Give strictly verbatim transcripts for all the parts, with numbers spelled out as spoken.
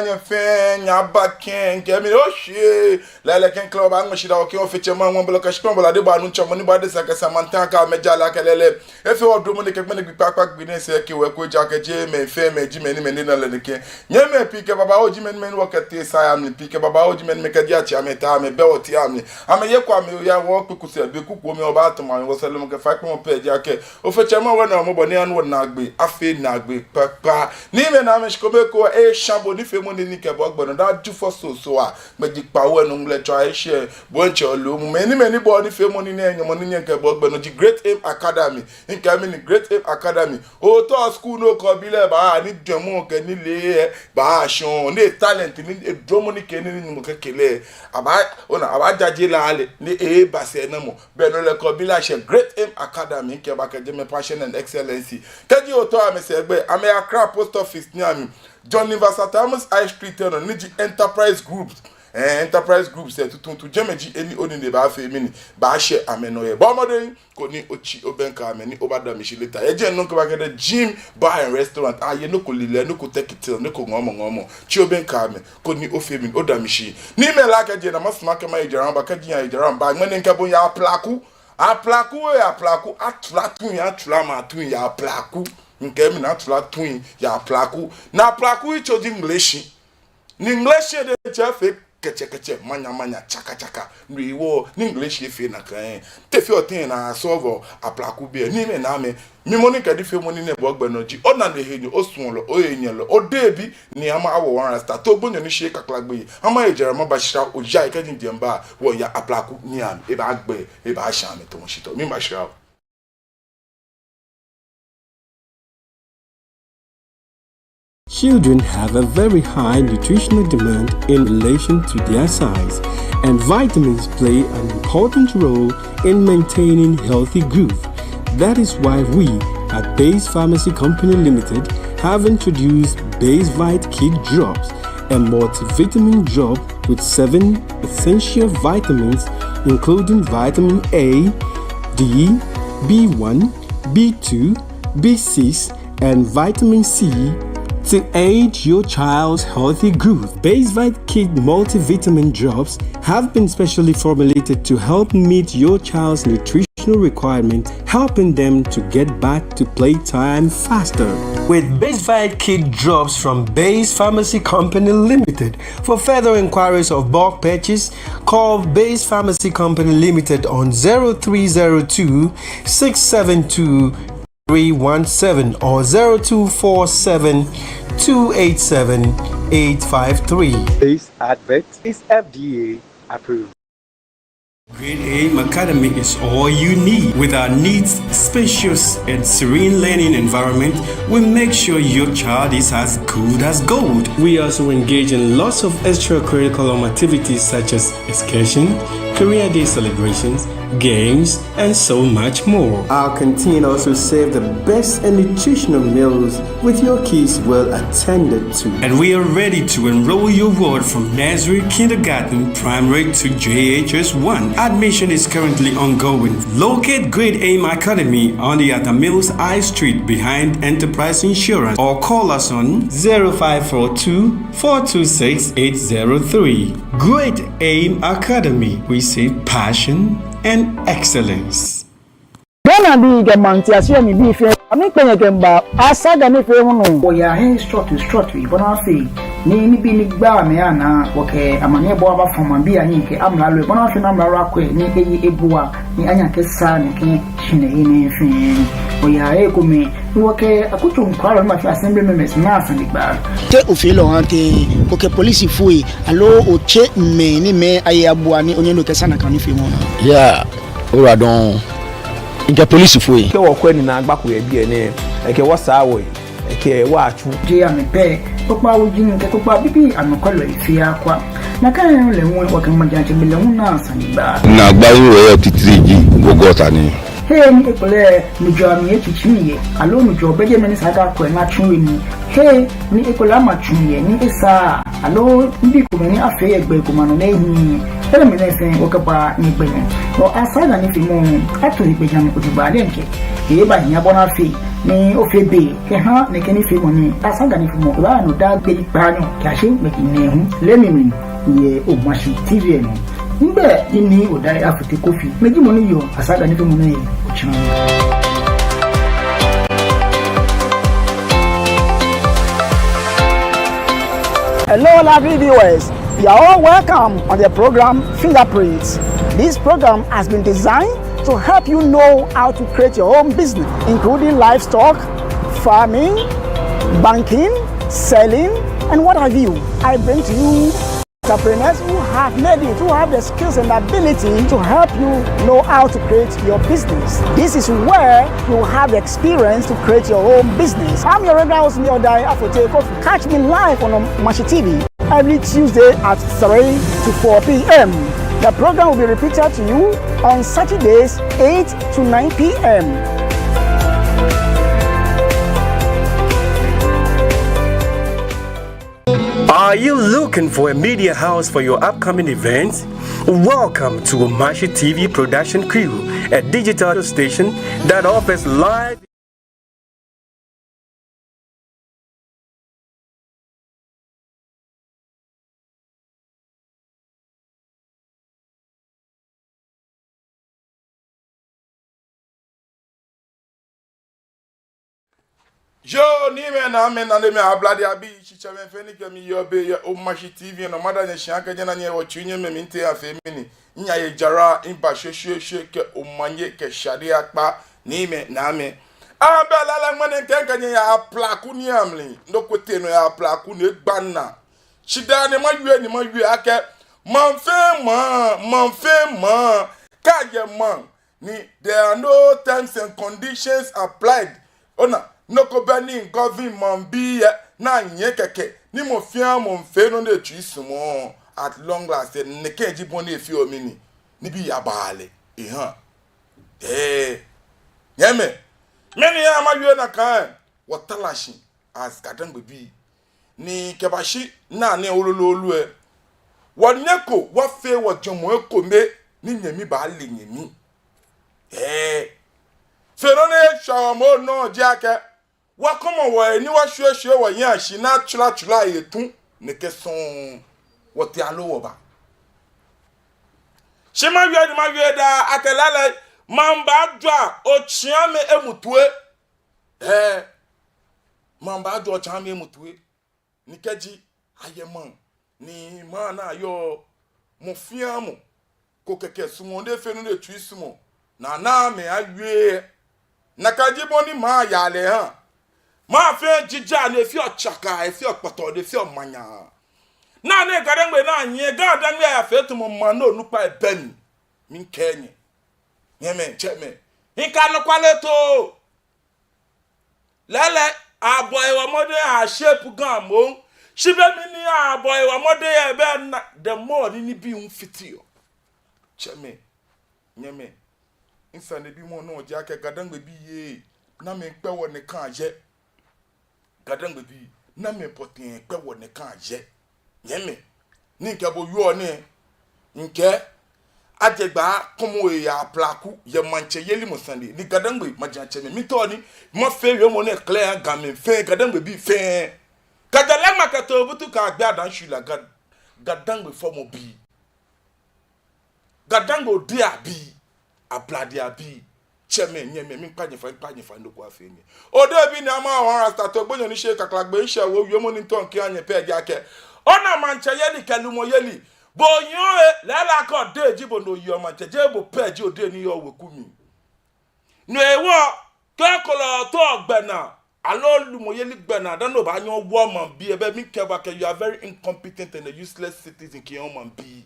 nyɛ fɛɛ nyɛba kɛŋkɛ mi oshɛ. Lɛɛlɛŋ klɛŋklɛŋ wɔbaaŋmɛ shidaa wɔkɛ wɔfee tsɛmɛi aŋmɔ bɔlɔ kɛ shikpɔŋ bɔlɔ adebɔɔ Nuŋtsɔ mɔ ni bɔ adesa kɛ Samantha kɛ amɛjaa lɛ kɛ lɛɛlɛŋ. Efee wɔ dromɔ ni kɛ gbɛ ni gbi kpakpa gbi ni sɛɛ kɛ wɔ ko ja kɛ jɛmɛ fɛɛ mɛi ji mɛi ni mɛi ni na lɛ nɛkɛ. Nyɛmɛi pii kɛ babaoo ji mɛi ni mɛi ni wɔkɛ tee sa ya mli, pii kɛ babaoo ji mɛi ni mɛi kɛ ji atsɛ amɛta amɛbɛ wɔtee amli. Amɛyeko amɛya wɔkpe kusɛɛ be kuku mli wɔbaatɔ mli wɔsɛɛ lɛ mɔ kɛ faikpamɔ pɛ ji akɛ. Ofe tsɛmɛi wɔ na mɔ bɔ ni anu wɔ naagbee, afee naagbee kpakpa. Ni mɛi na mɛi shikome ko esha bo nifeemɔ nɛɛ ni kɛ bo gbɛ nɔ daa Jufɔ soso a. Mɛi ji kpawo enu ŋmlɛ tsɔ aishɛ. Bo ntsɛ olu mu mɛi ni mɛi ni bɔ nifeemɔ nɛɛ nyɔmɔ ni nyɛ kɛ bo gbɛ nɔ ji Great Aim Academy. Nkɛ mi ni Great Aim Academy. Otɔ school ni okɔ bi lɛ baa ni jɔɔmɔ kɛ nilee baa shɔŋ ni talent ni dromɔ ni kɛ ni ni mɔ kɛ kɛlɛ. Aba ona aba jaje la ale ni eba sɛɛ na mɔ. Be no lɛ kɔ bi lɛ ashɛ Great Aim Academy kɛ ba kɛ jɛmɛ passion and excellency. Kɛji otɔ amɛsɛɛ gbɛ amɛyɛ Accra Post Office ni amli. John Evans Atta Mills High Street nɔ ni ji Enterprise Group. Eh, Enterprise Group sɛɛ tuuntu jɛmɛ ji he ni onine baafee mɛni baashɛ amɛnɔ yɛ. Bɔ mɔdɛŋ koni otsi obɛŋkɛ amɛ ni obada mi shi later. Yɛ jɛi nɔ kɛ ba kɛ the Gym Bar and Restaurant. Aye nɔ ko lilɛ, nɔ ko tɛkitel, nɔ ko ŋɔɔmɔ ŋɔɔmɔ. Tsi obɛŋkɛ amɛ koni ofee mɛni oda mi shi. Ni mɛi lɛ kɛjɛ na masumɔ kɛ maye jara ba kɛji aye jara ba. Ŋmɛnɛ kɛ bo ya Aplaku. Aplaku, eh, Aplaku, atsula tui, atsula ma tui ya Aplaku. Nkɛ mi na atsula tui ya Aplaku. Na Aplaku yitso ji Ŋleshi. Ni Ŋleshi diɛŋtsɛ efee kɛtsɛkɛtsɛ, manyamanya, tsakatsaka. No hewɔ ni Ŋleshi efee nakai. Te fee otee na asɔvɔ Aplaku be ni mɛi na mɛi. Mi mɔ ni kɛ nifeemɔ nɛɛ bɔ gbɛ nɔ ji. Ona lɛ he ni osuɔlɔ, ohenyɛlɔ, odebi ni ama awo wan rasta. To gbonyo ni shi kakla gbɛ. Ama ye jara maba shira oya kɛji jɛmɛ ba wɔya Aplaku ni amɛ. Eba gbɛ, eba sha amɛ tɔmɔ shitɔ. Miiba shira o. Children have a very high nutritional demand in relation to their size, and vitamins play an important role in maintaining healthy growth. That is why we at Base Pharmacy Company Limited have introduced Basevite Kid Drops, a multivitamin drop with seven essential vitamins, including vitamin A, D, B one, B two, B six, and vitamin C to aid your child's healthy growth. Basevite Kid Multivitamin Drops have been specially formulated to help meet your child's nutritional requirement, helping them to get back to playtime faster. With Basevite Kid Drops from Base Pharmacy Company Limited, for further inquiries of bulk purchase, call Base Pharmacy Company Limited on zero three zero two, six seven two, three one seven or zero two four seven, two eight seven, eight five three. This advert is F D A approved. Great Aim Academy is all you need. With our neat, spacious, and serene learning environment, we make sure your child is as good as gold. We also engage in lots of extracurriculum activities such as excursion, career day celebrations, games, and so much more. Our canteen also serves the best and nutritional meals with your kids well attended to. And we are ready to enroll your ward from nursery, kindergarten, primary to J H S one. Admission is currently ongoing. Locate Great Aim Academy on the Atta Mills High Street behind Enterprise Insurance or call us on zero five four two, four two six, eight zero three. Great Aim Academy, we see passion and excellence. Ghanabii kɛ maŋtiase mli bii fɛɛ, amɛkpɛ nyɛ kɛmiiba Asaga nifeemɔ nɔ. Wɔyaa hei srɔtoi srɔtoi bɔ ni afee ni nibii ni gbaa mɛi anaa, wɔkɛ amaniɛbɔɔ abafɔ maŋbii ahiɛ kɛ amralo, bɔ ni afee ni amralo akwɛ ni eye ebua ni anyɛ akɛsaa nɛkɛ shihilɛi nɛɛ fɛɛ. Wɔyaa hei komɛi ni wɔkɛ akutso nɔkwɛlɔi ni ma fee assembly members naa sanegbaa. Te ofeɔ lɛ ohaa tɛŋŋ, okɛ polisifoi aloo otsɛɔ mɛi ni amɛye abua ni onyɛ ni okɛsaa nakai nifeemɔ? Yeah, ora dɔŋŋ. Mikɛ polisifoi. Kɛ wɔkwɛ ni naagba ko yɛ biɛ nɛɛ, ekɛ wɔ saa wɔyi, ekɛ wɔ atsu. Jeee amɛ pɛ, kpokpaa wuji kɛ kpokpaa bibii anɔkwɛlɔi fɛɛ akwa. Nakai nɔŋŋ lɛ hu wɔkɛ maŋtsɛmɛi lɛ hu naa sanegbaa. Naagbai ni wɔyɔɔ titri ji wɔ gɔta nɛɛ. Hei ni ekolɛ nujɔɔ amli etsitsi yɛ, aloo nujɔɔ bɛ jɛmɛ ni esa akɛ akwɛ ni atsu he nii. Hei ni ekolɛ ama tsu yɛ ni esaaa, aloo nibii komɛi ni afee yɛ gbɛ komɛi anɔ ni ehiii. Enɛɛmɛi fɛɛ wɔkɛbaa nyɛgbɛ nɛɛ. Wɔ Asaga nifeemɔ ato he gbɛjianɔ jogbaŋŋ diɛŋtsɛ. Ebaahia bo ni afee ni ofee be kɛha nɛkɛ nifeemɔ nɛɛ. Asaga nifeemɔ baa nɔ daa gbi kpaanyɔ kɛyashi gbi nɛɛhu lɛ mli yɛ Omashi T V lɛ nɔ. Migbɛi ji Nii Odai Afotey Kofi. Mi ji mɔ ni yɔɔ Asaga nifeemɔ nɛɛ he otsiamɔ. Hello, lovely viewers. You are all welcome on the program Fingerprints. This program has been designed to help you know how to create your own business, including livestock, farming, banking, selling, and what have you. I bring to you entrepreneurs who have made it, who have the skills and ability to help you know how to create your business. This is where you have the experience to create your own business. I'm your regular host, Nii Odai Afotey Kofi. Catch me live on Omashi T V every Tuesday at three to four p.m. The program will be repeated to you on Saturdays, eight to nine p.m. Are you looking for a media house for your upcoming events? Welcome to Omashi T V production crew, a digital station that offers live Yoo, niimɛi, naamɛi, nanemɛi, ablade abii, tsɛmɛi fɛɛ ni kɛ mi yɔɔ biɛ yɛ Omashi T V nɔ, mada nyɛ shi akɛ nyɛna nyɛ wɔtsu nyɛmɛ mi ntee afee mɛni. Miyaye jara, miba shweshweeshwe kɛ omanye kɛ shade akpa, niimɛi, naamɛi. Abɛ lala ŋmɛnɛ kɛ mikɛ nyɛ yaa Aplaku nii amli, nɔ ko tee nɔ yɛ Aplaku ni egba minaa. Shi dani mawie ni mawie akɛ, maŋ fɛɛ maŋ, maŋ fɛɛ maŋ, kɛ ayɛ maŋ ni there are no terms and conditions applied. Ona, nɔ ko bɛ ni govern maŋbii lɛ, ni anyɛ kɛkɛ, ni mɔ fɛɛ mɔ miifee nɔ ni etsui sumɔɔ. At long last, nɛkɛ ji bɔ ni efeɔ mɛni, nibii yabaa lɛ. Ehã. Ee. Nyɛmɛi. Mɛni hewɔ mawie nakai? Wɔtara shi as GaDangmebii. Ni kɛbashi nɛɛ nɛɛ lolo lolo lɛ, wɔnyɛko wɔfee wɔjwɛŋmɔ ekome ni nyɛmi baale nyɛmi. Ee, fee nɔ ni eshwɛ wɔ moŋ nɔ ji akɛ, wɔkɔmɔ wɔhe ni wɔshwieshwie wɔhiɛ shi ni atsula tsula yɛ tu nɛkɛ sɔŋŋ wɔtee aloo wɔba. Shi mawie ni mawie daa akɛ lɛɛlɛŋ, maŋ baajwa otsiamɛ emu toi. Ee, maŋ baajwa otsiamɛ emu toi. Ni kɛji ayɛ maŋ ni maŋ lɛ yɔɔ mɔ fɛɛ mɔ ko kɛkɛ sumɔɔ ni efee nɔ ni etsui sumɔɔ, ni naamɛi awie. Nakai ji bɔ ni maŋ yaa lɛ ehã. Maŋ fɛɛ jija ni efeɔ tsaka, efeɔ kpɔtɔɔ, ni efeɔ manyaa. Naa nɛɛ GaDangme naa nyiɛ, GaDangme ayafee tamɔ maŋ ni onukpai bɛ mli. Miikɛɛ nyɛ. Nyɛmɛi, tsɛmɛi. Miikɛɛ anɔkwale too. Lɛɛlɛŋ, abɔ hewɔ mɔdɛŋ a-shape Ga moŋ. Shi be mli ni abɔ hewɔ mɔdɛŋ lɛ, be naa, the more ni nibii miifiteɔ. Tsɛmɛi, nyɛmɛi. Misanebimɔ nɔ ji akɛ GaDangmebii ee, namɛi kpɛ wɔ nɛkɛ jɛ. GaDangmebii, namɛi pɔtɛɛ kpɛ wɔ nɛkɛ jɛ. Nyɛmɛi, ni mikɛ bo wieɔ nɛɛ, mikɛɛ, ajɛ gbaa kɔmɔ yɛ Aplaku, yɛ maŋtsɛyelimɔ sane, ni GaDangme maŋtsɛmɛi, miitao ni mafee wiemɔ nɛɛ clear yɛ Gamɛi fɛɛ, GaDangmebii fɛɛ. Kɛjɛ Lɛŋma kɛtee Obutu kɛyagbɛ Adanshwila, Ga, GaDangme fɔmɔ bii. GaDangme Odei abii, Ablade abii, tsɛmɛi, nyɛmɛi, miikpa nyɛ fai, miikpa nyɛ fai, nɔ ko afee nyɛ. Odei bii ni ama wɔn Rasta to gbonyo ni she kakla gbe ishe wo wiemɔ ni mitao mikɛha nyɛ pɛ ji akɛ, ona maŋtsɛyeli kɛ lumɔyeli, bo oyɔɔ ee, lɛɛlɛŋ akɛ Odei ji bo ni oyɔɔ maŋtsɛ, jeee bo pɛ ji Odei ni yɔɔ weku mli. No hewɔ, kɛ ekolɛ otɔ gbɛnaa, aloo lumɔyeli gbɛnaa, dani obaanyɛ owo maŋbii lɛ, be miikɛɛ bo akɛ you are very incompetent and a useless citizen kɛha maŋbii.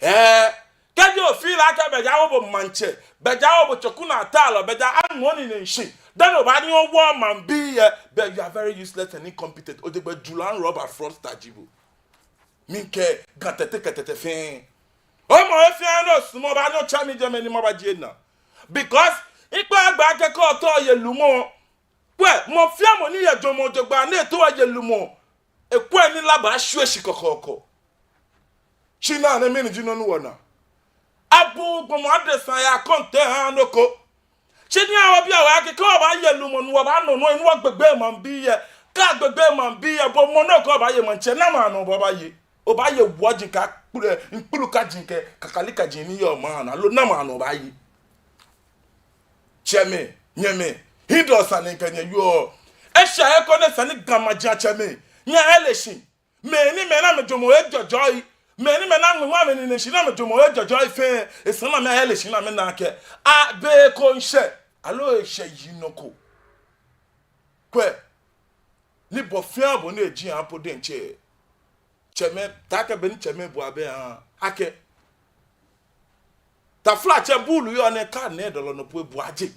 Ee, kɛji ofeel akɛ bɛ ja awo bo maŋtsɛ, bɛ ja awo bo tsɔkunataalɔ, bɛ ja aŋɔ onine shi, dani obaanyɛ owo maŋbii lɛ, be you are very useless and incompetent. Odegbɛ jula, robber, fraudster ji bo. Miikɛɛ Ga tɛtɛ kɛ tɛtɛ fɛɛ. Omɔ he fɛɛ ni osumɔɔ, obaanyɛ otsa mi jɛmɛ ni mabajie naa. Because mikpaa gbɛ akɛ kɛ otao oye lumɔ, kwɛ, mɔ fɛɛ mɔ ni yɛ jwɛŋmɔ jogbaŋŋ ni etao eye lumɔ, ekwɛɔ ni la baashwie shi kɔkɔɔkɔ. Shi naa nɛɛ mɛni ji nɔ ni wɔna? Abuuu gbɔmɔ adesa yɛ akɔntaa nɔ ko. Shi nyɛhaa wɔbia wɔhe akɛ kɛ wɔbaaye lumɔ ni wɔbaanu nɔ ni wɔgbegbee maŋbii lɛ, kɛ agbegbee maŋbii lɛ, bo mɔ nɔ ko obaaye maŋtsɛ, namɔ anɔ obaaye? Obaaye wuɔji kɛ kpulu, kpulu kaji kɛ kakali kaji ni yɔɔ maŋ nɔ, aloo namɔ anɔ obaaye? Tsɛmɛi, nyɛmɛi, hiɛdɔɔ sane kɛ nyɛyɔɔ. Eshɛ he ko ni esa ni Ga maji atsɛmɛi, nyɛhele shi. Mɛi ni mɛi ni amɛjwɛŋmɔ ejɔjɔi, mɛi ni mɛi ni amɛŋmɛɛ amɛnine shi ni amɛjwɛŋmɔ ejɔjɔi fɛɛ, esa ni amɛhele shi ni amɛna akɛ, a, be ko miishɛ, aloo eshɛ yi nɔ ko. Kwɛ, ni bɔ fɛɛ bɔ ni eji apo diɛŋtsɛ, tsɛmɛi, taakɛ beni tsɛmɛi bu abɛ aha akɛ, taflatsɛ, buulu yɔɔ nɛɛ, kɛ nɛɛ dɔlɔ nɔ po ebu aje.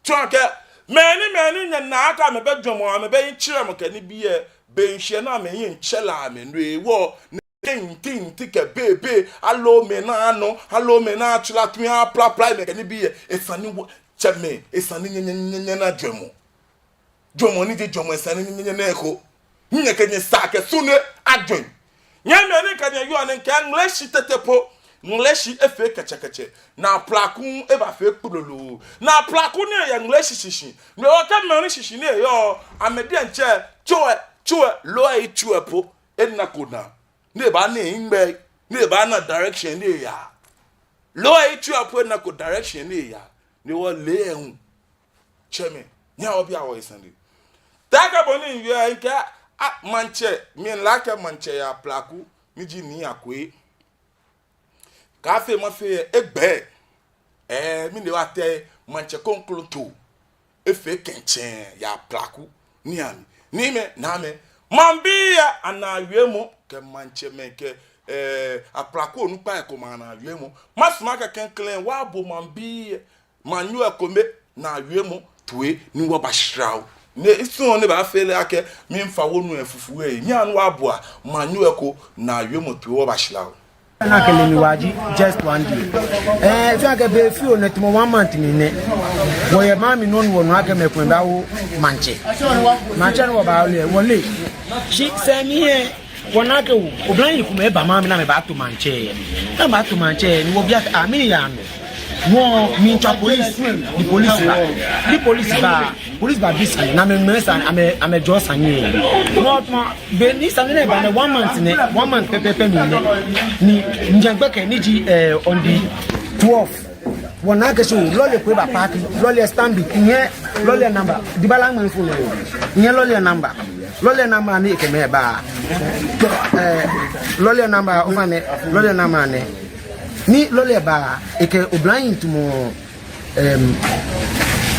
Tsɔɔ akɛ, mɛi ni, mɛi ni nyɛna akɛ amɛbɛ jwɛŋmɔ, amɛbɛ yiŋtsirɛmɔ kɛ nibii lɛ, be miishɛ ni amɛhiɛ miitsɛ la amɛnɔ hewɔ, ni nti nti kɛ bebe, aloo mɛi ni anɔ, aloo mɛi ni atsula tui apla pla mɛi kɛ nibii lɛ, esa ni wɔ, tsɛmɛi, esa ni nyɛ, nyɛ, nyɛ, nyɛna jwɛŋmɔ. Jwɛŋmɔ ni ji jwɛŋmɔ esa ni nyɛ, nyɛ, nyɛna eko. Nyɛkɛ nyɛsaa kɛ su ni ajwɛŋ. Nyɛmɛi ni kɛ nyɛ yɔɔ nɛɛ, kɛ Ŋleshi tete po, Ŋleshi efee kɛtsɛkɛtsɛ, ni Aplaku ebafee kpulolo, ni Aplaku ni yɛ Ŋleshi shishi, ni okɛ mɛi ni shishi ni eyɔɔ, amɛ diɛŋtsɛ, tsuɛ, tsuɛ, loo etsuɛ po, enako naa, ni ebaana ehiŋmɛi, ni ebaana direction ni eyaa. Loo etsuɛ po, enako direction ni eyaa, ni wɔle ehu. Tsɛmɛi, nyɛhaa wɔbia wɔhe sane. Taakɛ bɔ ni miwie lɛ, mikɛɛ, a, maŋtsɛ, mile akɛ maŋtsɛ yɛ Aplaku, ni ji Nii Akwei. Kɛ afee mafee lɛ, egbɛɛ. Ɛɛ, mile akɛ maŋtsɛ kroko too, efee kɛŋtsɛŋ yɛ Aplaku, ni ami, niimɛi, naamɛi, maŋbii lɛ anaa wiemɔ, kɛ maŋtsɛmɛi kɛ, ɛɛ, Aplaku onukpai komɛi anaa wiemɔ. Masumɔ akɛ klɛŋklɛŋ wɔbo maŋbii lɛ, maŋnyo lɛ kome naa wiemɔ toi ni wɔbashra o. Ni isuɔŋ ni baafee lɛ akɛ miifa wonu lɛ fufuu lɛ, nyɛhaa ni wɔboa maŋnyo lɛ eko naa wiemɔ toi wɔbashra o. Nakai lɛ ni wɔji just one day. Ɛɛ, efee akɛ be fioo nɛɛ tamɔ one month mli nɛ, wɔyɛ maŋ mli nɔ ni wɔnu akɛ mɛi komɛi baawo maŋtsɛ. Maŋtsɛ ni wɔbaawo lɛ, wɔle. Shi sɛɛ mli lɛ, wɔna akɛ oo, oblahii komɛi eba maŋ mli ni amɛbaato maŋtsɛ. Ni amɛbaato maŋtsɛ, ni wɔbi akɛ, a, mɛni yaa nɔ? Wɔ, miitswa police, ni police ba. Ni police ba, police babi sane, ni amɛŋmɛɛ sane, amɛ, amɛjɔɔ sane lɛ. Wɔ, wɔ, be ni sane nɛɛ ba nɛɛ, one month nɛ, one month pɛpɛɛpɛ mli nɛ, ni mijɛ gbɛkɛ ni ji, ɛɛ, on the twelve. Wɔna akɛ shi oo, lɔle ko eba park, lɔle Stanbic, miyɛ lɔle number, dibala ŋmɛ fo lɛ, miyɛ lɔle number, lɔle number ni ekɛ mɛi ba, ɛɛ, lɔle number, ofainɛ, lɔle number nɛ, ni lɔle ba, ekɛ oblahii tamɔ, ɛm,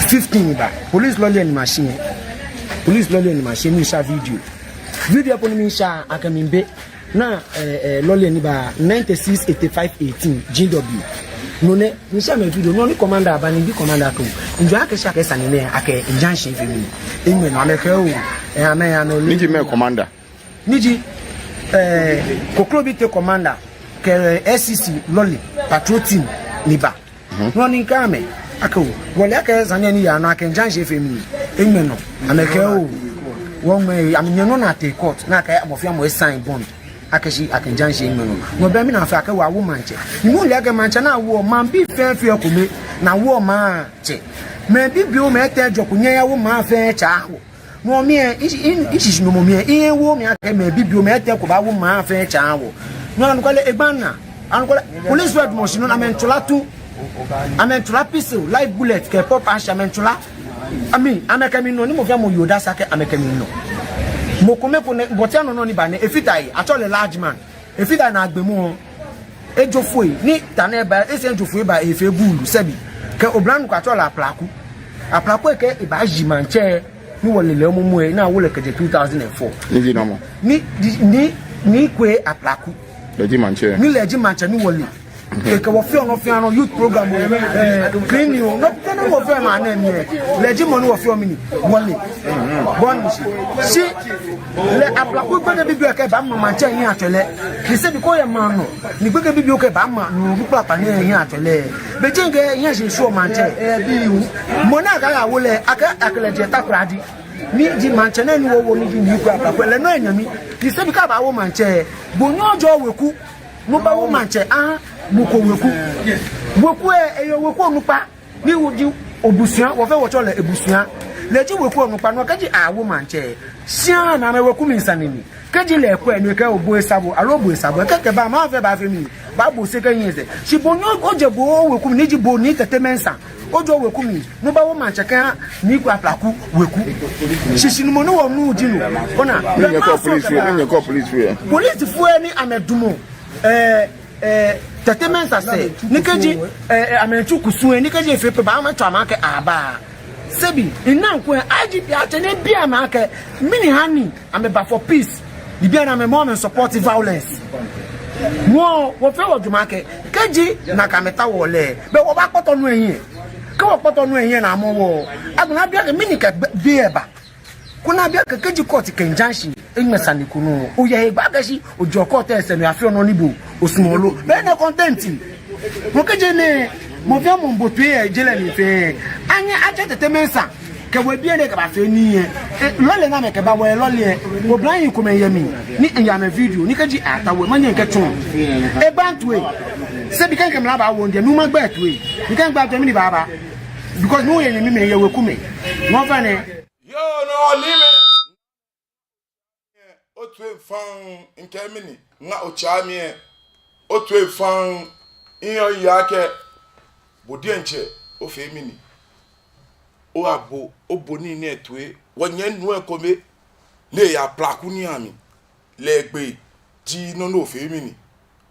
fifteen ba, police lɔle ni machine, police lɔle ni machine, miisha video, video po ni miisha, akɛ miibe, ni, ɛɛ, ɛɛ, lɔle ni ba ninety six eighty five eighteen G W. No nɛ, miisha amɛ video, no ni commander ba ni mibi commander akɛ oo, njɔ akɛ shi akɛ sane nɛɛ, akɛ injunction fe mi. Eŋmɛ nɔ, amɛkɛɛ oo, ɛɛ, amɛ, amɛle. Ni ji mɛɛ commander? Ni ji, ɛɛ, Kokrobite commander, kɛ S C C lɔle, patrol team ni ba. Mhm. No ni mikɛɛ amɛ akɛ oo, wɔle akɛ sane ni yaa nɔ akɛ injunction fe mi. Eŋmɛ nɔ. Amɛkɛɛ oo, wɔŋmɛɛ, amɛnyɛ nɔ ni atee court, ni akɛ mɔ fɛɛ mɔ e-sign bond. Akɛ shi akɛ injunction eŋmɛ nɔ. No be mli ni afee akɛ wɔwo maŋtsɛ. Ni mile akɛ maŋtsɛ ni awoɔ, maŋbii fɛɛ feɔ ekome ni awoɔ maŋtsɛ. Mɛi bibioo mɛi etɛ jɔɔ ko nyɛyawo maŋ fɛɛ tsɛ awo. No mli lɛ, i, i, ishishinumɔ mli lɛ, miwo mli akɛ mɛi bibioo mɛi etɛ ko baawo maŋ fɛɛ tsɛ awo. No anɔkwale egba naa. Anɔkwale, police wɛ dumɔ shi no, amɛmiitsɔla tu. Amɛmiitsɔla pistol, live bullet, kɛ pop action, amɛmiitsɔla. Ami, amɛkɛ mi nɔ, ni mɔ fɛɛ mɔ yeɔ odase akɛ amɛkɛ mi nɔ. Mɔ kome ko nɛ, bɔtia nɔ nɔ ni ba nɛ, efata he, atsɛɔ lɛ large man. Efata he ni agbɛ mɔ. Ejɔ foi, ni ta ni eba, esa ni ejɔ foi eba, efee buulu, sɛbi. Kɛ oblanyo ko atsɛɔ lɛ Aplaku. Aplaku ekɛɛ ebaayi maŋtsɛ, ni wɔle lɛ momo lɛ, ni awo lɛ kɛjɛ two thousand and four. Ni ji namɔ? Ni, ni, ni, Nii Kwei Aplaku. Lɛ ji maŋtsɛ. Ni lɛ ji maŋtsɛ ni wɔle. Kɛkɛ wɔfeɔ nɔ fɛɛ nɔ, youth program oo, eh, cleaning oo, nɔ fɛɛ nɔ wɔfeɔ maŋ nɛɛ mli lɛ, lɛ ji mɔ ni wɔfeɔ mɛni, wɔle. Bɔ ni shi, shi lɛ Aplaku gbekɛbii bibioo kɛba maŋtsɛ hiɛ atsɛɔ lɛ. Ni sɛbi kɛ oyɛ maŋ nɔ, ni gbekɛbii bibioo kɛba maŋ nɔ, kpakpa ni hiɛ atsɛɔ lɛ. Be jeŋ kɛ hiɛ shi suɔ maŋtsɛ. Mɔ ni akɛya awo lɛ, akɛ, akɛ lɛ jɛ Takoradi. Ni ji maŋtsɛ nɛɛ ni wɔwo ni ji Nii Kwei Aplaku, lɛ nɔ enyɛmi. Ni sɛbi kɛ abaawo maŋtsɛ, bo ni ojɛ weku, no baawo maŋtsɛ, aha, mɔ ko weku. Weku lɛ, eyɛ weku onukpa. Ni oji obusua, wɔfɛɛ wɔtsɛɔ lɛ ebusua. Lɛ ji weku onukpa, no kɛji awo maŋtsɛ. Shi ana amɛ weku mli sane ni. Kɛji lɛ kwɛ ni kɛ obo esabo, aloo obo esabo, kɛkɛ ba maŋ fɛɛ baafee mɛni, baabo osɛɛ kɛ nyiɛ sɛɛ. Shi bo ni ojɛ bo weku mli ni ji bo Nii Tete Mensah. Ojɛ weku mli, no baawo maŋtsɛ kɛha Nii Kwei Aplaku weku. Shishinumɔ ni wɔnu ji no. Ona, ni nyɛkɔ police fo, ni nyɛkɔ police fo lɛ. Polisifoi ni amɛdamɔ, eh, eh, Tete Mensah sɛɛ, ni kɛji, eh, eh, amɛtsu kusum lɛ, ni kɛji efee pɛ ba, amɛtswa amɛ akɛ aba. Sɛbi, ina ŋkwɛ, I G P atsɛ ni ebi amɛ akɛ, mɛni hani amɛba for peace. Ni bianɛ amɛmɔ amɛ support violence. Wɔ, wɔfɛɛ wɔjwɛŋmɔ akɛ, kɛji nakai amɛtaoɔ lɛ, belɛ wɔbaakpɔtɔ nu lɛ hiɛ. Kɛ wɔkpɔtɔ nu lɛ hiɛ ni amɔ wɔ, agbɛnɛ abi akɛ mɛni kɛ be, be lɛ ba. Koni abi akɛ kɛji court kɛ injunction eŋmɛ sane ko nɔ, oyɛ hegbɛ akɛ shi ojɛɔ court lɛ sɛɛ ni oyafeɔ nɔ ni bo osumɔɔ lo. Belɛ enɛ content. Mɔ kɛjɛ nɛɛ, mɔ fɛɛ mɔ miibo toi yɛ je lɛ mli fɛɛ. Anyɛ atsɛ Tete Mensah kɛ wɔbii lɛ kɛbafee nii lɛ. Eh, lɔle ni amɛkɛba, wɔyɛ lɔle lɛ. Oblahii komɛi yɛ mli ni miya amɛ video ni kɛji atao lɛ, manyɛ mikɛtsɔɔ. Egba toi. Sɛbi kɛ mikɛ mla baawo lɛ, ni magba toi. Ni kɛ migba toi, mɛni baaba? Because ni wɔyɛ nyɛmimɛi, yɛ wekumɛi. Nɔ fɛɛ nɛ. Yoo, nɔ ni mɛ. Otswa faŋŋ, mikɛɛ mɛni, ŋa otswa mi lɛ. Otswa faŋŋ, miyɔɔ miyeɔ akɛ, bo diɛŋtsɛ, ofee mɛni. Oha bo, obo nii nɛɛ toi, wɔnyɛmi nuu lɛ kome, ni eyɛ Aplaku niiamli, lɛ egbe, ji nɔ ni ofee mɛni,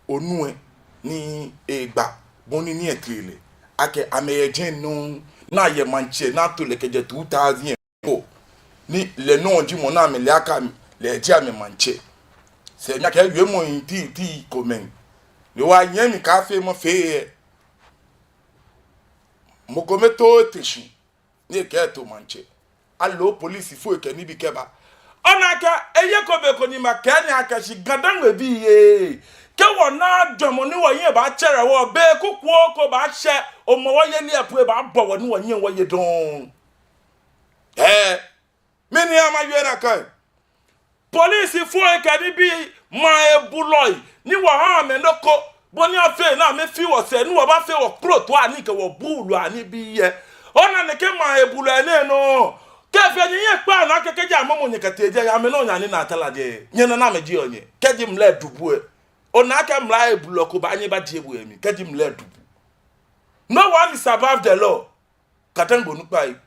onu lɛ, ni egba, bɔ ni nii lɛ tee lɛ, akɛ amɛyɛ jɛmɛ nɔŋŋ, ni ayɛ maŋtsɛ, ni ato lɛ kɛjɛ two thousand. Ko, ni lɛ nɔŋŋ ji mɔ ni amɛle akɛ lɛ ji amɛmaŋtsɛ. Sɛɛ nyɛkɛ wiemɔi titri komɛi. Ni wɔnyɛmi kaafee mɔ fɛɛ lɛ. Mɔ kome too ete shi, ni ekɛto maŋtsɛ. Aloo polisifoi kɛ nibii kɛba. Ona akɛ, eye ko be ko ni makɛɛ nyɛ akɛ shi Ga-Dangme bii lɛ. Kɛ wɔna jwɛŋmɔ ni wɔhiɛ baatsɛrɛ wɔ, be kukuoo ko baashɛ, Hɔmɔwɔ yeli lɛ po ebaabɔ wɔ ni wɔnyɛŋ wɔye dɔŋŋ. Ɛɛ, mɛni hewɔ mawie nakai? Polisifoi kɛ nibii, maŋ ebulɔi, ni wɔha amɛ nɔ ko, bɔ ni afee ni amɛfi wɔsɛɛ, ni wɔbaafee wɔkplotoɔ anii kɛ wɔbuului anibii lɛ. Ona nɛkɛ maŋ ebulɔi nɛɛ nɔ. Kɛ efee nyɛ nyɛkpaa naa kɛkɛ ja amɛmɔ nyɛ kɛtee jɛi, amɛnɔ nyɛ ni naa tala jɛi. Nyɛnaa ni amɛjieɔ nyɛ. Kɛji mla edu bo lɛ. Ona akɛ mla ebulɔ ko baanyɛ ebajie bo lɛ mli. Kɛji mla edu bo. No one is above the law. Ga-Dangme onukpai.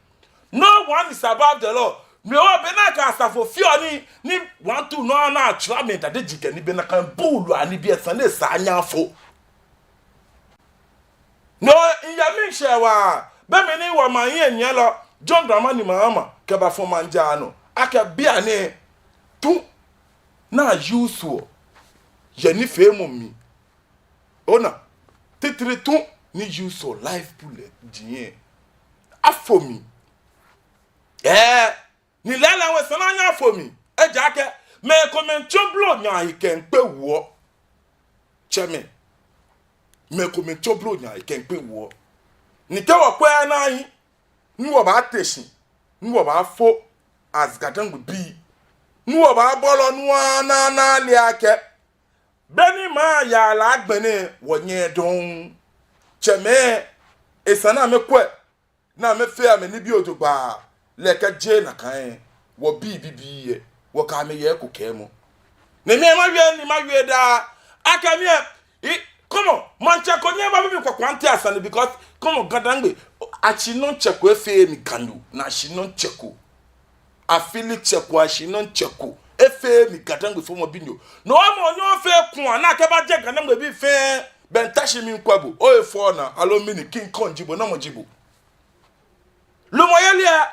No one is above the law. Mɛɛ wɔ be nakai asafo fioo ni, ni one two no ana atsra mɛ dade jikɛ ni be nakai buului anibii lɛ sane lɛ sa nyafo. No, miya miishɛɛ waa, be mli ni wɔmaŋ hiɛnyiɛlɔ, John Dramani Mahama, kɛbafɔ maŋ jaa nɔ. Akɛ bianɛ, tu, ni ayusuɔ, yɛ nifeemɔ mli. Ona, titri tu ni yusuɔ life bullet ji nyɛ. Afo mli. Ɛɛ, ni lɛɛlɛŋ hu esa ni anyɛ afo mli. Ejaakɛ, mɛi komɛi miitsɔ blonya ahe kɛmiikpe wuɔ. Tsɛmɛi. Mɛi komɛi miitsɔ blonya ahe kɛmiikpe wuɔ. Ni kɛ wɔkwɛɛɛ nɔ ni, ni wɔbaate shi, ni wɔbaafo as Ga-Dangme bii. Ni wɔbaabolɔ ni wɔna, ni ale akɛ. Be ni maŋ yaa lɛ agbɛnɛ wɔnyɛ dɔŋŋ. Tsɛmɛi, esa ni amɛkwɛ, ni amɛfee amɛnibii ojogbaŋŋ, lɛ kɛjɛ nakai, wɔbii bibii lɛ, wɔkɛ amɛ yɛ eko kɛɛmɔ. Ni mi mawie, ni mawie daa, akɛ mi lɛ, i, come on, maŋtsɛ ko nyɛba bi mi kwakwa nte asane, because, come on, Ga-Dangme, ashi nɔ tsɛ ko efee mi Ganyo, ni ashi nɔ tsɛ ko. Afili tsɛ ko, ashi nɔ tsɛ ko. Efee mi Ga-Dangme fɔmɔ binyo. No hewɔ mɔ ni ofee kua ni akɛbajɛ Ga-Dangme bii fɛɛ. Bɛ mita shi miŋkwɛ bo. Ohe fɔɔ naa. Aloo mɛni, King Kong ji bo, namɔ ji bo? Lumɔyeli lɛ.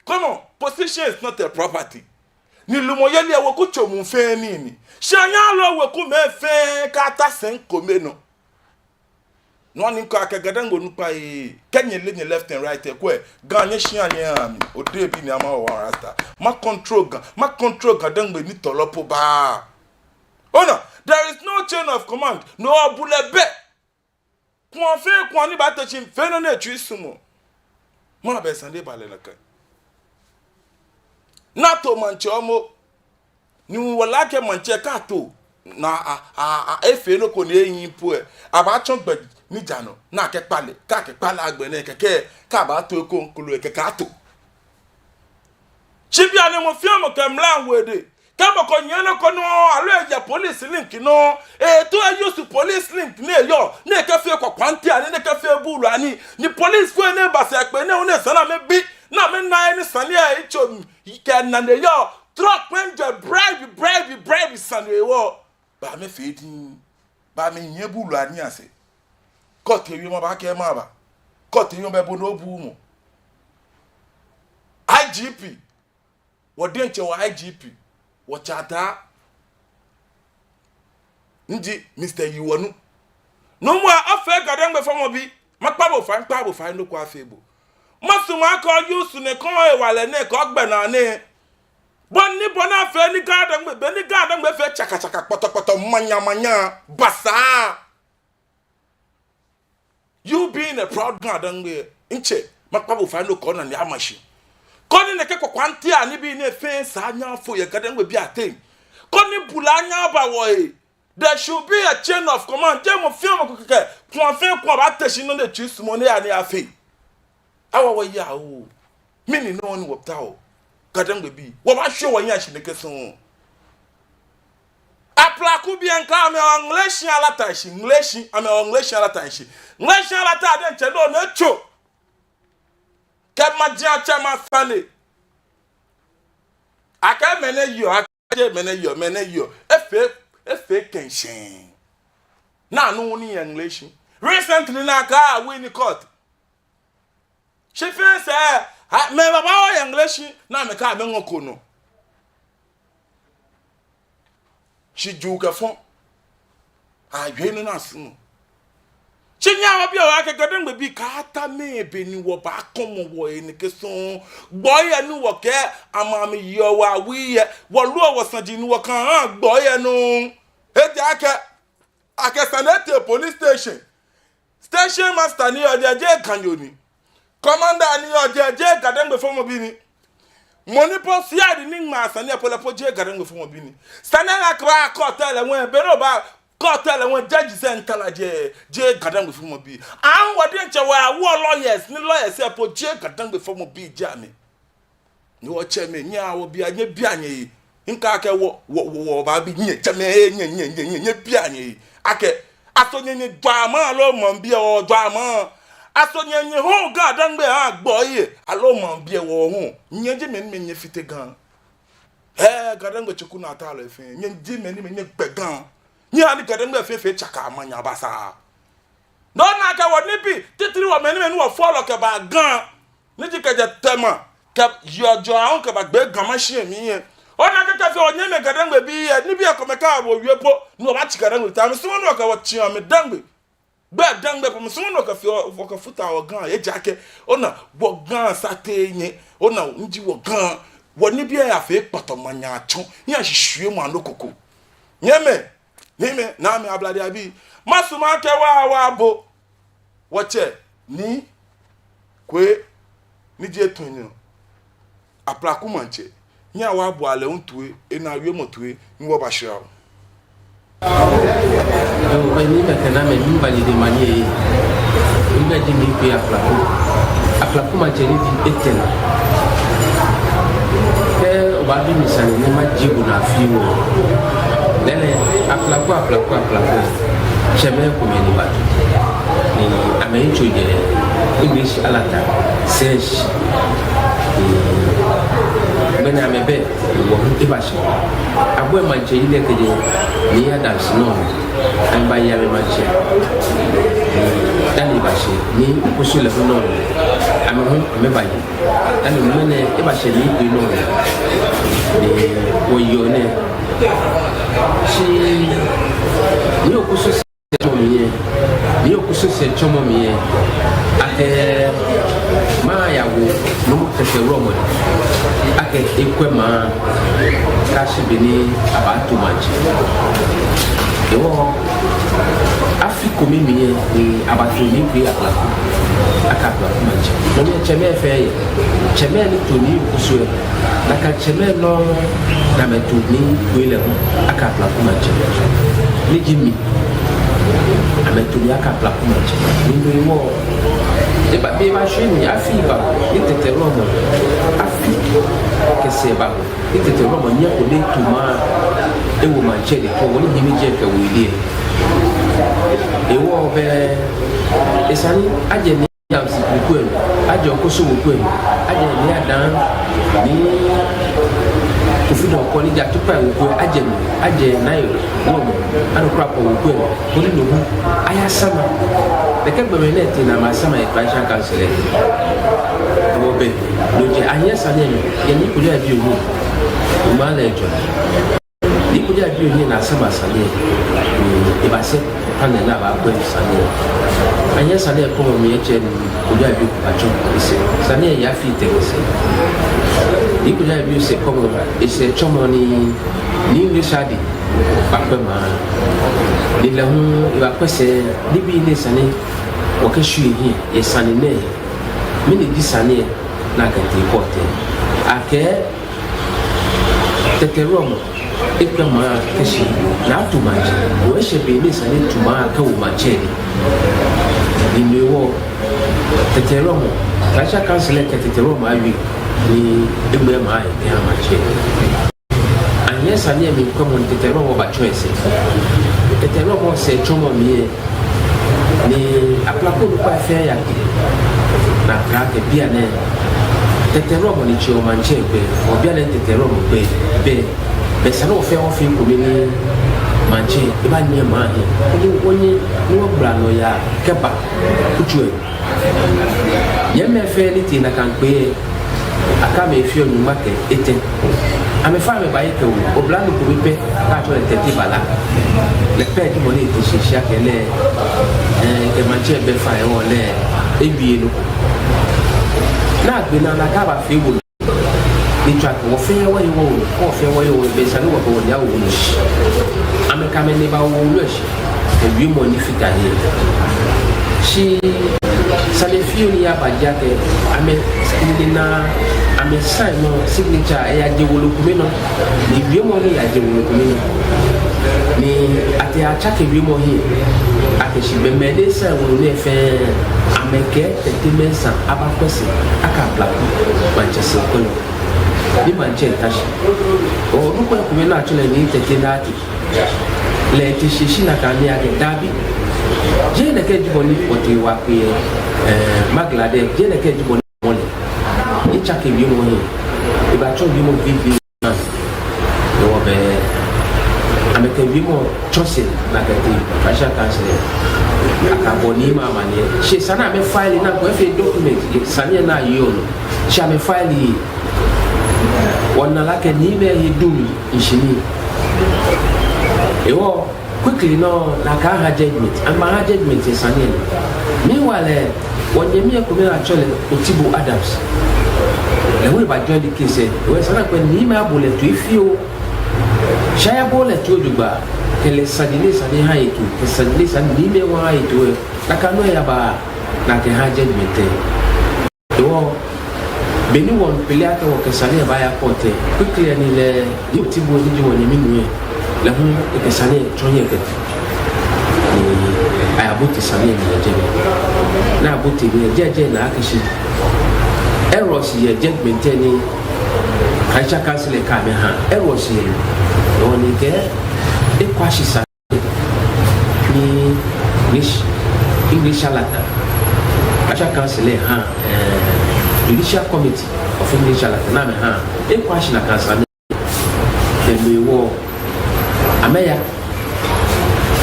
Come on. Position is not a property. Ni lumɔyeli lɛ weku tsomu fɛɛ nii ni. Shi anyɛɛɛ aloo wekumɛi fɛɛ kata sɛi kome nɔ. No hewɔ ni mikɛɔ akɛ Ga-Dangme onukpai, kɛ nyɛle nyɛ left and right lɛ, kwɛ, Ga nyɛshia nyɛha mi. Odehe bi ni ama wɔ one rasta. Ma control Ga, ma control Ga-Dangme ni tɔlɔ po baa. Ona, there is no chain of command. No bulɛ bɛ. Kua fɛɛ kua ni baate shi fɛɛ nɔ ni etsui sumɔɔ. Mɔ abɛ sane ba lɛ nakai. Ni ato maŋtsɛ momo. Ni wɔle akɛ maŋtsɛ kɛ ato, ni a, a, a, efee nɔ ko ni ehiii po lɛ, abaatsɔ gbɛ ni ja nɔ, ni akɛkpa lɛ, kɛ akɛkpa lɛ agbɛnɛ kɛkɛ, kɛ abaato eko ŋkolo lɛ kɛkɛ ato. Shi bianɛ mɔ fɛɛ mɔ kɛ mla wo edɛŋ. Kɛ mɔ ko nyiɛ nɔ ko nɔ, aloo eya police link nɔ, eto e-use police link ni eyɔɔ, ni ekɛfee kwakwaŋtii anii, ni ekɛfee buului anii, ni policefoi ni ba sɛɛ kpee ni hu ni esa ni amɛbi, ni amɛna he ni sane lɛ yitso kɛ nane yɔɔ, trɔ kpɛŋ jɛ bribe, bribe, bribe sane hewɔ. Ba amɛfee diŋŋ, ba amɛnyiɛ buului anii asɛɛ. Court ewiemɔ baakɛɛ maba. Court ewiemɔ bɛ bo ni obuuu mɔ. I G P, wɔ diɛŋtsɛ wɔ I G P, wɔtsɛ Ataa, ni ji Mister Yiwɔnu. Nuumo, afee Ga-Dangme fɔmɔbi. Makpa bo fai, makpa bo fai, nɔ ko afee bo. Masumɔ akɛ o-use nɛkɛ hewalɛ nɛɛ kɛ ogbɛnaa nɛɛ. Bɔ ni, bɔ ni afee ni Ga-Dangme, bɔ ni Ga-Dangme fee tsaka tsaka, kpɔtɔ kpɔtɔ, manya manya, basaa. You being a proud Ga-Dangme, ntsɛ, makpa bo fai, nɔ ko ni ona ni ama shi. Koni nɛkɛ kwakwaŋtii anibii nɛɛ fɛɛ sa anya afo yɛ Ga-Dangme bii ateŋ. Koni bulɛ anya aba wɔhe. There should be a chain of command. Jeee mɔ fɛɛ mɔ ko kɛkɛ, kua fɛɛ kua baate shi nɔ ni etsui sumɔɔ ni eya ni eyafee. Awa wɔya oo. Mɛni nɔ ni wɔtaoɔ? Ga-Dangme bii, wɔbaashwie wɔhiɛ ashi nɛkɛ sɔŋŋ. Aplaku bii lɛ, ŋkɛɛ amɛ, Ŋleshi Alata shi, Ŋleshi, amɛ, Ŋleshi Alata shi. Ŋleshi Alata diɛŋtsɛ nɔ ni etso. Kɛ maji atsɛ ma fale. Akɛ mɛni yɔɔ, akɛ mɛni yɔɔ, mɛni yɔɔ. Efee, efee kɛnshɛŋ. Naa nɔ ni yɔɔ Ŋleshi. Recently ni akɛ a-win court. Shi fɛɛ sɛɛ, a, mɛi babaoo yɛ Ŋleshi, ni amɛkɛɛ amɛŋɔ ko nɔ. Shi juu kɛ fɔ. Awie nɔ ni asumɔɔ. Shi nyɛhaa wɔbia wɔ akɛ Ga-Dangme bii, kaata mɛɛ be ni wɔbaakɔmɔ wɔhe nɛkɛ sɔŋŋ. Gbɔi lɛ ni wɔkɛɛ amɛ amɛyeɔ wɔ awui lɛ, wɔluɔ wɔsaji ni wɔkɛhaa gbɔi lɛ nɔŋŋ. Ejaakɛ akɛ sane etee police station. Station master ni yɔɔ jɛi, jeee Ganyo ni. Commander ni yɔɔ jɛi, jeee Ga-Dangme fɔmɔbi ni. Mɔ ni po C I D ni ŋmaa sane lɛ po lɛ po jeee Ga-Dangme fɔmɔbi ni. Sane lɛ kɛba court lɛ ŋwɛi, be ni oba court lɛ ŋwɛi, judge sɛɛ ni ta lɛ jɛi, jeee Ga-Dangme fɔmɔbi. Aŋ wɔ diɛŋtsɛ wɔyawoɔ lawyers, ni lawyers lɛ po jeee Ga-Dangme fɔmɔbi ji amɛ. Ni wɔtsɛmɛi, nyɛhaa wɔbia, nyɛbia nyɛhe. Ŋkɛɛ akɛ wɔ, wɔ, wɔ, wɔbaabi nyɛtsɛmɛi, nyɛ, nyɛ, nyɛ, nyɛ, nyɛbia nyɛhe. Akɛ, aso nyɛ, nyɛjwaa maŋ aloo maŋbii lɛ wɔjwaa maŋ? Aso nyɛ, nyɛhɔɔ Ga-Dangme agboi lɛ aloo maŋbii lɛ wɔhɔɔ? Nyɛ ji mɛi ni mɛi nyɛfite Ga. Ɛɛ, Ga-Dangme tsoku naa ta lɛ fɛɛ. Nyɛ ji mɛi ni mɛi nyɛgbɛ Ga. Nyɛhaa ni Ga-Dangme fɛɛ fee tsaka manya basaa. No ona akɛ wɔnibii, titri wɔ mɛi ni mɛi ni wɔ follow kɛba Ga. Ni ji kɛjɛ Tema, kɛ yɔɔ jɔɔ ahu kɛba gbɛ Ga Mashie mli lɛ. Ona akɛ kɛfee wɔnyɛmimɛi Ga-Dangme bii lɛ, nibii lɛ komɛi kɛ wɔwie po, ni wɔbaatsi Ga-Dangme ta, misumɔɔɔ ni wɔkɛ wɔ tsi amɛ Dangme. Gbɛ Dangme po, misumɔɔɔ ni wɔkɛfee wɔ, wɔkɛfuta wɔ Ga, ejaakɛ, ona, wɔ Ga sa tee nyɛ, ona, ni ji wɔ Ga, wɔnibii lɛ yafee kpɔtɔ manya tsɔ, ni ashishiu mɔ anɔ koko. Nyɛmɛi, nyɛmɛi, naamɛi, ablade abii, masumɔ akɛ wɔ, wɔbo wɔtsɛ Nii Kwei ni ji etɔ nɔ, Aplaku maŋtsɛ, nyɛhaa wɔboa lɛ hu toi, enaa wiemɔ toi, ni wɔbashra wɔ. Yoo, mɛi ni mɛi kɛ naamɛi, miiba lɛ de manye. Migbɛi ji Nii Kwei Aplaku. Aplaku maŋtsɛ ni ji etɛ nɔ. Kɛ obaabi mi sane ni majie bo naa fioo. Lɛɛlɛŋ, Aplaku, Aplaku, Aplaku. Tsɛmɛi komɛi ni ba. Ni amɛyitso jɛ Ŋleshi Alata sɛɛ shi. Ni ŋmɛnɛ amɛbɛ, wɔ hu ebashi. Abɔ maŋtsɛ yi lɛ kɛjɛ Nii Adams nɔ. Amɛbaye amɛmaŋtsɛ. Dani ebashi, ni kusum lɛ hu nɔ. Amɛ hu amɛbaye. Dani ŋmɛnɛ ebashi Nii Kwei nɔ. Ni wɔyeɔ nɛɛ. Shi ni okusum sɛɛ mɔ mli lɛ, Nii Okoso sɛɛtsɔɔmɔ mli lɛ, akɛ maŋ yawo Nuumo Tɛtɛ Wulɔmɔ, akɛ ekwɛ maŋ kɛyashi be ni abaato maŋtsɛ. Hewɔ afi kome mli lɛ ni abato Nii Kwei Ablakɔ akɛ Ablakɔ maŋtsɛ. No mli lɛ tsɛmɛi fɛɛ yɛ. Tsɛmɛi ni to Nii Okoso lɛ, nakai tsɛmɛi nɔŋŋ ni amɛto Nii Kwei lɛ hu akɛ Ablakɔ maŋtsɛ. Ni ji mi, amɛto mi akɛ Ablakɔ maŋtsɛ. Ni no hewɔ, eba, be ebashɛ ni afi ba, ni Tɛtɛ Wulɔmɔ afi kɛ sɛɛ ba, ni Tɛtɛ Wulɔmɔ nyɛko ni eto maŋ ewo maŋtsɛ lɛ, kɛ wɔ ni hiɛ mi jɛ kɛ wo idea. Hewɔ bɛ, esa ni ajɛ ni Adamsi weku lɛ mli, ajɛ Okoso weku lɛ mli, ajɛ Nii Adan, Nii Kofi Dɔnkɔ ni ji Atukpai weku lɛ, ajɛ mli, ajɛ Nii Ayo Wulɔmɔ, Ado Kwrapɔ weku lɛ mli, koni no hu ayasama. Nɛkɛ gbɔmɛi nɛɛ tee ni amɛyasama yɛ Traditional Council lɛ. Hewɔ bɛ, no ji anyiɛ sane lɛ mli, yɛ Nii Kojo Ayi Bio hiɛ, maŋ lɛ ejɔ. Nii Kojo Ayi Bio hiɛ ni asama sane lɛ, ni ebasɛɛ panel ni abaakwɛ sane lɛ. Anyiɛ sane lɛ kɔmɔ mli lɛ, etsɛ ni Kojo Ayi Bio batsɔ esɛɛ. Sane lɛ ya fite esɛɛ. Nii Kojo Ayi Bio sɛɛ kɔmɔ, esɛɛ tsɔɔmɔ ni, ni Nii Richard bakwɛ maŋ. Ni lɛ hu ebakwɛ sɛɛ, nibii ni esa ni wɔkɛshwie hiɛ yɛ sane nɛɛ. Mɛni ji sane lɛ ni akɛtee court lɛ? Akɛ Tɛtɛ Wulɔmɔ ekwɛ maŋ kɛshi ni ato maŋtsɛ. Hewɔ eshɛ be ni esa ni eto maŋ kɛwo maŋtsɛ lɛ. Ni no hewɔ Tɛtɛ Wulɔmɔ, Traditional Council lɛ kɛ Tɛtɛ Wulɔmɔ awie ni egbɛ maŋ lɛ kɛha maŋtsɛ. Anyiɛ sane lɛ mli kwɛmɔ ni Tɛtɛ Wulɔmɔ batsɔ esɛɛ. Tɛtɛ Wulɔmɔ sɛɛtsɔɔmɔ mli lɛ, ni Ablakɔ onukpai fɛɛ yake. Ni akɛɛ akɛ bianɛ Tɛtɛ Wulɔmɔ ni tsɛɔ maŋtsɛ gbɛi, hewɔ bianɛ Tɛtɛ Wulɔmɔ gbɛi bɛ. Bɛ esa ni wɔ fɛɛ wɔfee ekome ni maŋtsɛ lɛ ebanyiɛ maŋ lɛ hiɛ, koni wɔnyɛ ni wɔgbala nɔyaa kɛba kutso lɛ. Nyɛmimɛi fɛɛ ni tee nakai kpee lɛ, akɛ amɛ efeɔ nyɔŋma kɛ etɛ. Amɛfa amɛbaye kɛwo oblanyo kome pɛ, akɛ atsɛɔ lɛ Tɛte Bala. Lɛ pɛ ji mɔ ni ete shishi akɛ lɛ, ɛɛ, kɛ maŋtsɛ bɛ fai hewɔ lɛ, ewie nɔ ko. Ni agbɛnɛ ni akɛɛ abafee wolo. Ni tsɔɔ akɛ wɔ fɛɛ wɔye wɔwolo, wɔ fɛɛ wɔye wɔwolo, bɛ esa ni wɔ kɛ wɔnine awo wolo lɛ shi. Amɛkɛ amɛnine bawo wolo lɛ shi. Kɛ wiemɔ ni fata he. Shi sane fioo ni yaba ji akɛ, amɛ, nine ni amɛ sign nɔ, signature, eyaje wolo kome nɔ. Ni wiemɔ ni yaje wolo kome nɔ. Ni atee atsake wiemɔ hiɛ. Akɛ shi be mɛi ni sign wolo nɛɛ fɛɛ, amɛkɛɛ Tɛte Mensah abakwɛ sɛɛ akɛ Ablakɔ maŋtsɛ sɛɛkwɛlɔ. Ni maŋtsɛ ta shi. Onukpa kome ni atsɛɔ lɛ Nii Tɛte Lartey, lɛ ete shishi nakai ni akɛɛ dabi. Jeee nɛkɛ ji bɔ ni wɔtee wɔkpe, ɛɛ, Maŋkɛ lɛ, jeee nɛkɛ ji bɔ ni mɔ lɛ. Ni etsake wiemɔ hiɛ. Ebatsɔ wiemɔ vivi. Hewɔ bɛ, amɛkɛ wiemɔ tsɔ sɛɛ ni akɛtee Traditional Council lɛ. Akabɔ niimɛi amaniɛ. Shi esa ni amɛ file lɛ, ni akɔ efee document, sane lɛ ni ayeɔ nɔ. Shi amɛ file lɛ. Wɔna lɛ akɛ niimɛi he duŋ shishi ni. Hewɔ, quickly nɔŋŋ ni akɛha judgment. Amɛha judgment yɛ sane lɛ nɔ. Meanwhile, wɔnyɛmi lɛ kome ni atsɛɔ lɛ Otibo Adams, lɛ hu eba join the case lɛ. Hewɔ esa ni akɛ niimɛi abo lɛ toi fioo. Shi ayabo lɛ toi jogbaŋŋ. Kɛ lɛ saji ni esa ni aha eto, kɛ saji ni esa ni niimɛi hu aha eto lɛ, nakai nɔŋŋ eyaba ni akɛha judgment lɛ. Hewɔ, be ni wɔmiiplay akɛ wɔkɛ sane lɛ baaya court lɛ, quickly ni lɛ, Nii Otibo ni ji wɔnyɛmi nuu lɛ, lɛ hu ekɛ sane lɛ tsɔ hiɛ kɛtee. Ni ayabote sane lɛ mli yɛ jɛmɛ. Ni abote mli lɛ, jɛi jɛi ni akɛɛ shi errors yɛ judgment lɛ ni Traditional Council lɛ kɛɛ amɛha. Errors yɛ. Hewɔ ni ekɛɛ, ekwa shi sa ni English, English Alata, Traditional Council lɛ ha, eh, Judicial Committee of English Alata ni amɛha. Ekwa shi nakai sane lɛ, be mli hewɔ, amɛya,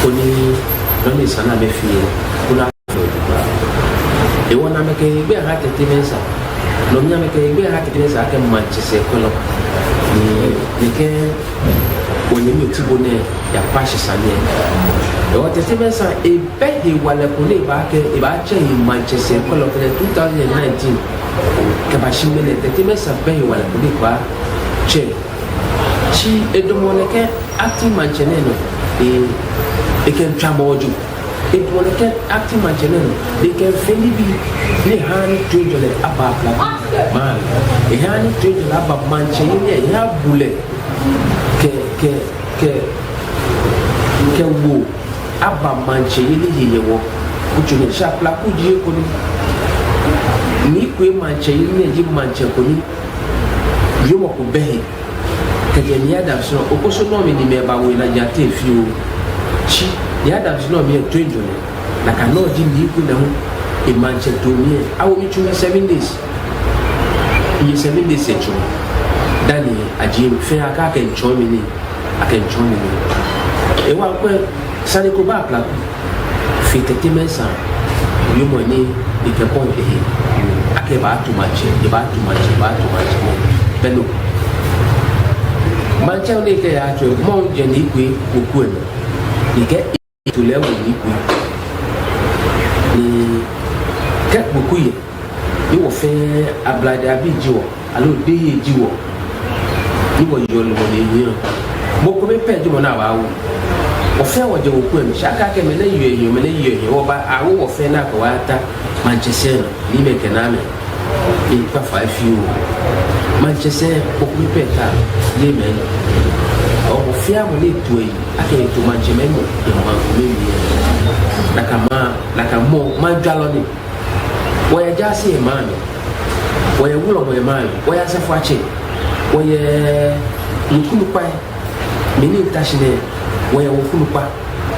koni nɔ ni esa ni amɛfee lɛ, koni afee. Hewɔ ni amɛkɛ hegbɛ aha Tɛte Mensah. No mli amɛkɛ hegbɛ aha Tɛte Mensah akɛ maŋtsɛ sɛɛkwɛlɔ. Ni, ni kɛ Nyɛmi Oti Bo nɛɛ yakpa shi sane lɛ. Hewɔ Tɛte Mensah ebɛ hewalɛ ko ni ebaakɛ, ebaatsɛ ehe maŋtsɛsɛɛkwɛlɔ kɛjɛ two thousand and nineteen kɛbashi ŋmɛnɛ. Tɛte Mensah bɛ hewalɛ ko ni ebaatsɛ. Shi edamɔ nɛkɛ acting maŋtsɛ nɛɛ nɔ, e, ekɛmiitswa mɔ ojo. Edamɔ nɛkɛ acting maŋtsɛ nɛɛ nɔ, ekɛmiifee nibii ni haa ni toiŋjɔlɛ aba Aplaku maŋ. Ehaa ni toiŋjɔlɛ aba maŋtsɛyeli, ehaa bulɛ kɛ, kɛ, kɛ, kɛ woo aba maŋtsɛyeli he yɛ wɔ. Kutso nɛɛ shi Aplaku ji he ko ni, ni kɛ maŋtsɛyeli nɛɛ ji maŋtsɛ ko ni wiemɔ ko bɛ he. Kɛjɛ Nii Adams nɔ, Okoso nɔ mli ni mɛi bawo enajiaŋ teŋ fioo. Shi Nii Adams nɔ mli lɛ toiŋjɔlɛ, nakai nɔŋŋ ji Nii Kune hu emaŋtsɛtoo mli lɛ. Awo mi tsu mi seven days. Miye seven days lɛ tsu. Dani ajie mi fɛɛ akɛ akɛmiitsɔɔ mi nii, akɛmiitsɔɔ mi nii. Ewa kwɛ, sane ko ba Aplaku fe Tɛte Mensah wiemɔ ni ekɛbɔ ehe akɛ ebaato maŋtsɛ, ebaato maŋtsɛ, ebaato maŋtsɛ. Belɛ maŋtsɛ ni ekɛya ato, mɔ jɛ Nii Kue weku lɛ nɔ, ni ekɛ eto lɛ ewo Nii Kue. Ni kɛ weku yɛ, ni wɔ fɛɛ Ablade abii ji wɔ, aloo Dehei ji wɔ, ni wɔyeɔ lumɔ ni ehiɔ. Mɔ kome pɛ ji mɔ ni abaawo. Wɔ fɛɛ wɔjɛ weku lɛ mli, shi akɛ akɛ mɛnɛ yeɔ ehiɔ, mɛnɛ yeɔ ehiɔ, wɔbaawo wɔ fɛɛ ni akɛ wɔyata maŋtsɛsɛi nɔ, ni mɛi kɛ naa mɛi. Ekpa fai fioo. Maŋtsɛsɛi, mɔ kome pɛ ta, yɛ mɛi. Wɔ fɛɛ mɔ ni eto ehe akɛ eto maŋtsɛmɛi nɔ yɛ maŋ kome mli lɛ, nakai maŋ, nakai mɔ, maŋ jwalɔ ni. Wɔyɛ jaase yɛ maŋ mli, wɔyɛ wulɔmɔ yɛ maŋ mli, wɔyɛ asafoatsɛ, wɔyɛ weku onukpai, mɛi ni mita shi nɛɛ, wɔyɛ weku onukpa.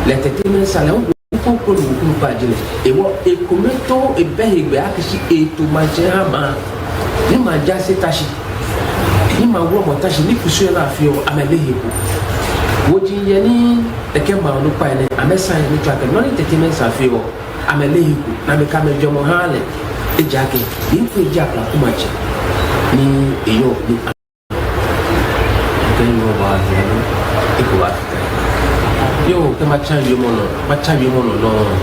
Lɛ Tɛte Mensah lɛ hu weku kroko ni weku onukpa ji lɛ. Hewɔ ekome too ebɛ hegbɛ akɛ shi eto maŋtsɛ eha maŋ. Ni maŋ jaase ta shi, ni maŋ wulɔmɔ ta shi, ni kusum lɛ ni afeɔ, amɛleee he ko. Woji yɛ ni nɛkɛ maŋ onukpai nɛɛ amɛsaa he ni tsɔɔ akɛ nɔ ni Tɛte Mensah feɔ, amɛleee he ko, ni amɛkɛ amɛjwɛŋmɔ haa lɛ. Ejaakɛ Nii Kue ji Aplaku maŋtsɛ ni eyɔɔ ni a-, kɛ nyɔ ba yɛ lɛ, eko ba fita. Yoo, kɛ matsa wiemɔ nɔ, matsa wiemɔ nɔ nɔŋŋ.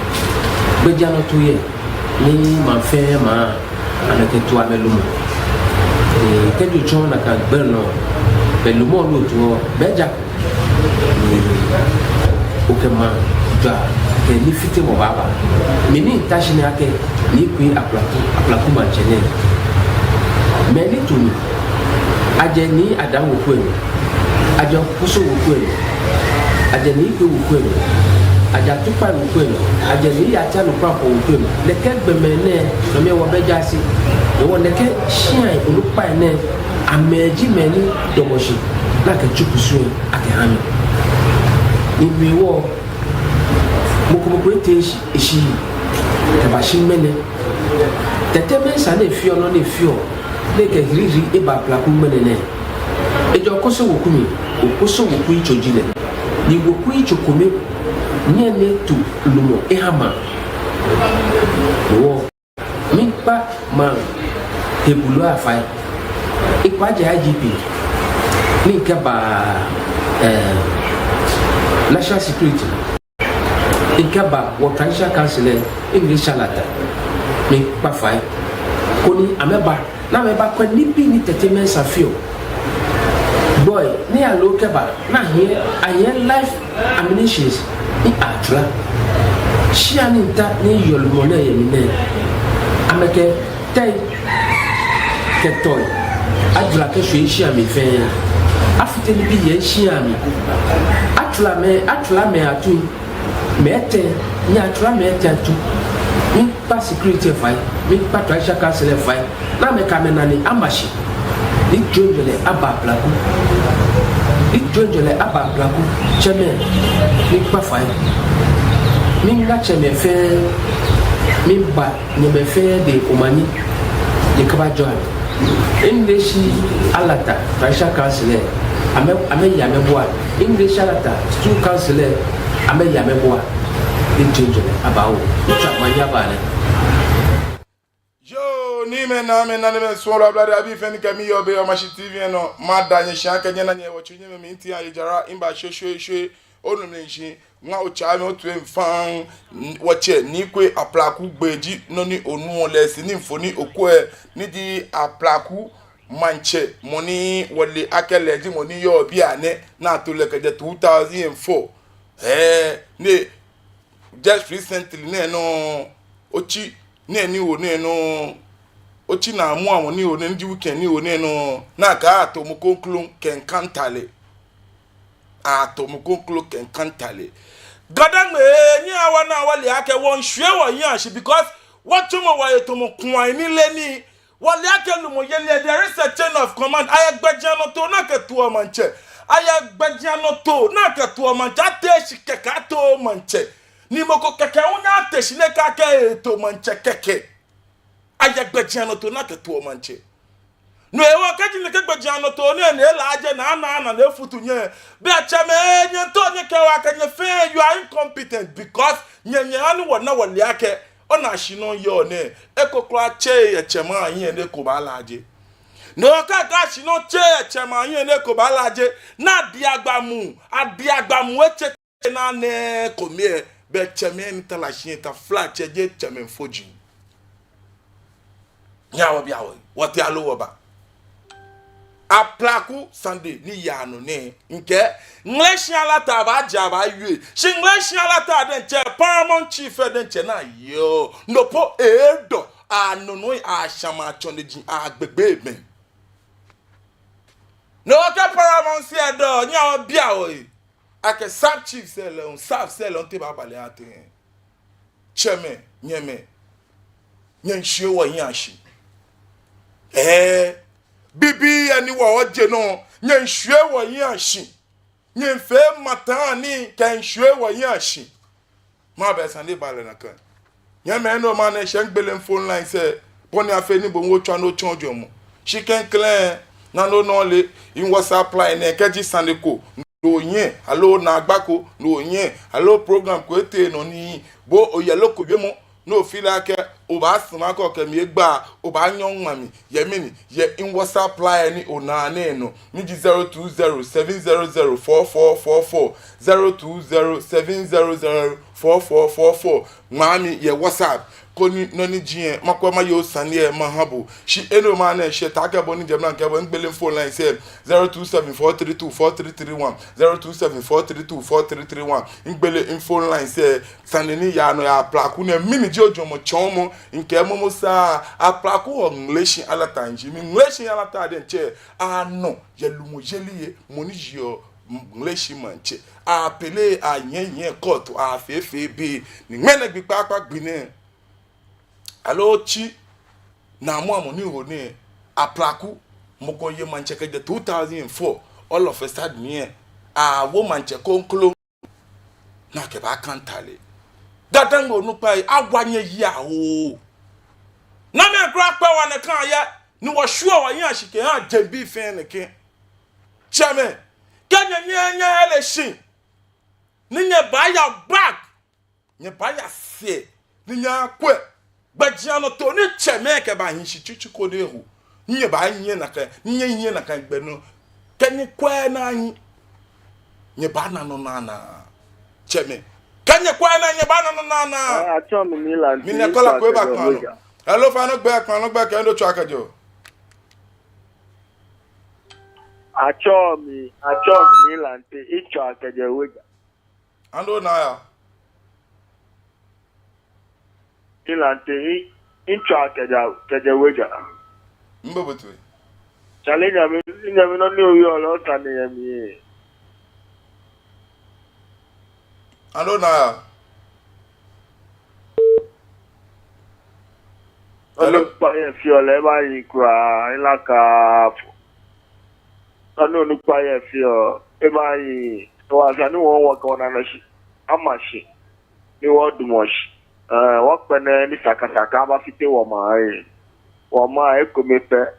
Gbɛjianɔtoo yɛ ni maŋ fɛɛ maŋ, amɛkɛtoɔ amɛlumɔ. Ee, kɛji otsɔ nakai gbɛ nɔ, belɛ lumɔ lɛ otoɔ, bɛ ja. Ni okɛ maŋ jwaa kɛ nifitemɔ baaba. Mi ni mita shi nɛɛ akɛ Nii Kue Aplaku, Aplaku maŋtsɛ nɛ. Mɛi ni to mi, ajɛ Nii Adam weku lɛ mli, ajɛ Okoso weku lɛ mli, ajɛ Nii Kue weku lɛ mli, ajɛ Atukpai weku lɛ mli, ajɛ Nii Yatia Nukpa Kɔ weku lɛ mli. Nɛkɛ gbɔmɛi nɛɛ, no mli wɔbɛ jaase. Hewɔ nɛkɛ shia onukpai nɛɛ, amɛji mɛi ni damɔ shi ni akɛtsu kusum lɛ akɛha mi. Ni mi wɔ, mɔ ko mɔ ko etee shi, eshi kɛbashi ŋmɛnɛ. Tɛte Mensah ni efeɔ nɔ ni efeɔ, ni ekɛ hirihiri eba Aplaku ŋmɛnɛ nɛɛ, ejɛ Okoso weku mli, Okoso weku yitso ji lɛ. Ni weku yitso kome nyɛŋ ni eto lumɔ eha maŋ. Hewɔ miikpa maŋ he bulɔi afai. Miikpa jɛ I G P, ni mikɛba, eh, National Security, mikɛba wɔ Traditional Council lɛ, English Charlotte, miikpa fai koni amɛba, ni amɛbakwɛ nibii ni Tɛte Mensah feɔ. Boy, ni aloo kɛba, ni ahiɛ, ahiɛ live ammunitions ni atswala. Shia ni mita ni yɔɔ lumɔ nɛɛ yɛ mli nɛɛ, amɛkɛ tɛi kɛ tɔi ajwala kɛshwie shia mli fɛɛ. Afite nibii yɛ shia mli. Atswala mɛi, atswala mɛi atui. Mɛi etɛ, ni atswala mɛi etɛ atuu. Miikpa security lɛ fai, miikpa Traditional Council lɛ fai, ni amɛkɛ amɛnane ama shi. Ni toiŋjɔlɛ aba Aplaku. Ni toiŋjɔlɛ aba Aplaku. Tsɛmɛi, miikpa fai. Miiŋa tsɛmɛi fɛɛ, miiba nyɛmɛi fɛɛ dɛŋ omanye, nyɛkɛba join. English Alata Traditional Council lɛ, amɛ, amɛye amɛbua. English Alata Stool Council lɛ, amɛye amɛbua. Ni toiŋjɔlɛ aba oo. Miitswa omanye aba nɛ. Yoo, Niimɛi, Naamɛi, Nanemɛi, suɔlɔi, ablade abii fɛɛ ni kɛ mi yɔɔ biɛ yɛ Omashi T V nɔ, mada nyɛ shi akɛ nyɛna nyɛ wɔtsu nyɛmɛi mi nti a ye jara, mba shwe shwe shwe, onu mi shi, ŋa otsa mi otswa mi faŋŋ, wɔtsɛ Nii Kwei Aplaku gbɛi ji nɔ ni onuɔ lɛ, shi ni mfoniri okwɛ, ni ji Aplaku maŋtsɛ, mɔ ni wɔle akɛ lɛ ji mɔ ni yɔɔ biɛ nɛɛ, ni ato lɛ kɛjɛ two thousand and four. Ɛɛ, ni just recently nɛɛ nɔŋŋ, otsi nɛɛ ni wo nɛɛ nɔŋŋ, otsi Naamuamɔ ni wo nɛɛ, ni ji weekend ni wo nɛɛ nɔŋŋ, ni akɛɛ ato mɔ kroko kɛkantale. Ato mɔ kroko kɛkantale. Gadangme, nyɛhaa wɔna wɔle akɛ wɔmiishwie wɔhiɛ shi because wɔtsumɔ wɔye tamɔ kwai ni leee nii. Wɔle akɛ lumɔyeli, there is a chain of command. Ayɛ gbɛjianɔtoo ni akɛtoɔ maŋtsɛ. Ayɛ gbɛjianɔtoo ni akɛtoɔ maŋtsɛ. Ateee shi kɛkɛ atooo maŋtsɛ. Ni mɔ ko kɛkɛ hu nyɛŋ ate shi ni ekɛɛ akɛ eto maŋtsɛ kɛkɛ. Ayɛ gbɛjianɔtoo ni akɛtoɔ maŋtsɛ. No hewɔ kɛji nɛkɛ gbɛjianɔtoo nɛɛ ni elaaje ni ana ana ni efutu nyɛ, bɛ tsɛmɛi, nyɛmiito nyɛkɛɛ wɔ akɛ nyɛ fɛɛ you are incompetent because nyɛ nyɛha ni wɔna wɔle akɛ ona shi nɔ yɔɔ nɛɛ, eko kwraa tseee yɛ tsɛmɛi ahiɛ ni eko baalaaje. No hewɔ kɛji shi nɔ tseee yɛ tsɛmɛi ahiɛ ni eko baalaaje, ni adiagba mu, adiagba mu etse naa nɛɛ kome lɛ, bɛ tsɛmɛi ni ta la shi lɛ taflatsɛ ji tsɛmɛi foji. Nyɛhaa wɔbia wɔhe, wɔtee aloo wɔba. Aplaku sane ni yaa nɔ nɛɛ, mikɛɛ, Ŋleshi Alata baaja baawie. Shi Ŋleshi Alata diɛŋtsɛ, Paramount Chief diɛŋtsɛ naa yɔɔ. No po edɔ, anɔnɔ ashamaa tsɔne ji agbegbe mɛi. No hewɔ kɛ Paramount si edɔ, nyɛhaa wɔbia wɔhe. Akɛ sub chief sɛɛ lɛ, sub sɛɛ lɛ, te baaba lɛ atee. Tsɛmɛi, nyɛmɛi, nyɛmiishwie wɔhiɛ shi. Ɛɛ, bibii ni wɔje nɔ, nyɛmiishwie wɔhiɛ shi. Nyɛmiifee mataa nii kɛmiishwie wɔhiɛ shi. Mabɛ sane ni ba lɛ nakai. Nyɛmɛi, no hewɔ ni eshɛ migbele phone lines lɛ, bɔ ni afee ni bo hu otswa ni otsɔɔ ojwɛŋmɔ. Shi klɛŋklɛŋ, naa nɔ nɔ lɛ, mi WhatsApp line nɛɛ kɛji sane ko ni oyɛ, aloo naagba ko ni oyɛ, aloo program ko etee nɔ ni bo oyɛ loko wiemɔ, ni ofeel akɛ obaasumɔ akɛ okɛ mi agba, obaanyɛ oŋma mi, yɛ mɛni, yɛ mi WhatsApp line ni onaa nɛɛ nɔ, ni ji zero two zero seven zero zero four four four four, zero two zero seven zero zero four four four four. Ŋmaa mi yɛ WhatsApp, koni nɔ ni ji lɛ, makwɛ maye osane lɛ maha bo. Shi enɛ hewɔ ni eshɛ, taakɛ bɔ ni jɛ mli lɛ, mikɛɛ bo migbele phone lines lɛ, zero two seven four three two four three three one, zero two seven four three two four three three one. Migbele phone lines lɛ, sane ni yaa nɔ yɛ Aplaku nɛɛ, mɛni ji ojwɛŋmɔ tsɔɔmɔ, mikɛɛ momo saa, Aplaku hɔ Ŋleshi Alata ji mi, Ŋleshi Alata diɛŋtsɛ, anɔ yɛ lumɔyeli lɛ, mɔ ni yeɔ Ŋleshi maŋtsɛ. Apele, anyɛnyɛ court, afee fɛɛ bɛ, ni ŋmɛnɛ gbi kpakpa gbi nɛɛ, aloo otsi Naamuamɔ ni wo nɛɛ, Aplaku, mɔ ko ye maŋtsɛ kɛjɛ two thousand and four, all of a sudden lɛ, awo maŋtsɛ kroko, ni akɛbaakantale. Gadangme onukpai, awa nyɛyi aaho. Namɛi kwraa kpɛ wɔ nɛkɛ yɛ, ni wɔshwieɔ wɔhiɛ shi kɛha jeŋbii fɛɛ nɛkɛ. Tsɛmɛi, kɛ nyɛ nyɛ nyɛle shi, ni nyɛbaaya back, nyɛbaaya sɛɛ, ni nyɛkwɛ gbɛjianɔtoo ni tsɛmɛi kɛbahi shi tsutsu ko ni eho, ni nyɛbaanyiɛ nakai, ni nyɛnyiɛ nakai gbɛ nɔ. Kɛ nyɛkwɛɛɛ ni anyiɛ, nyɛbaana nɔ ni anaa. Tsɛmɛi, kɛ nyɛkwɛɛɛ ni anyiɛ, nyɛbaana nɔ ni anaa. Aa, atsɛɔ mi Nii Lante. Mi nɛ caller ko eba kpaa nɔ. Hello, ofainɛ ogbɛi, kpaa nɔ ogbɛi kɛ he ni otswaa kɛjɛɔ. Atsɛɔ mi, atsɛɔ mi Nii Lante, mitswaa kɛjɛ Weija. Ani ona ya? Nii Lante, mi, mitswaa kɛjɛ, kɛjɛ Weija. Mibobotue. Chale, Nyame, Nyame nɔ ni oyɔɔ lɛ, osane yɛ mli. Ani ona ya? Hello? Onukpa yɛ fioo lɛ, ebaahi kwraa, ela kaafo. Sane onukpa yɛ fioo, ebaahi. Wɔsane wɔ wɔkɛ wɔnaa nɔ shi, ama shi, ni wɔdamɔ shi. Ɛɛ, wɔkpɛlɛ ni sakasaka abafite wɔmaŋ lɛ. Wɔmaŋ ekome pɛ.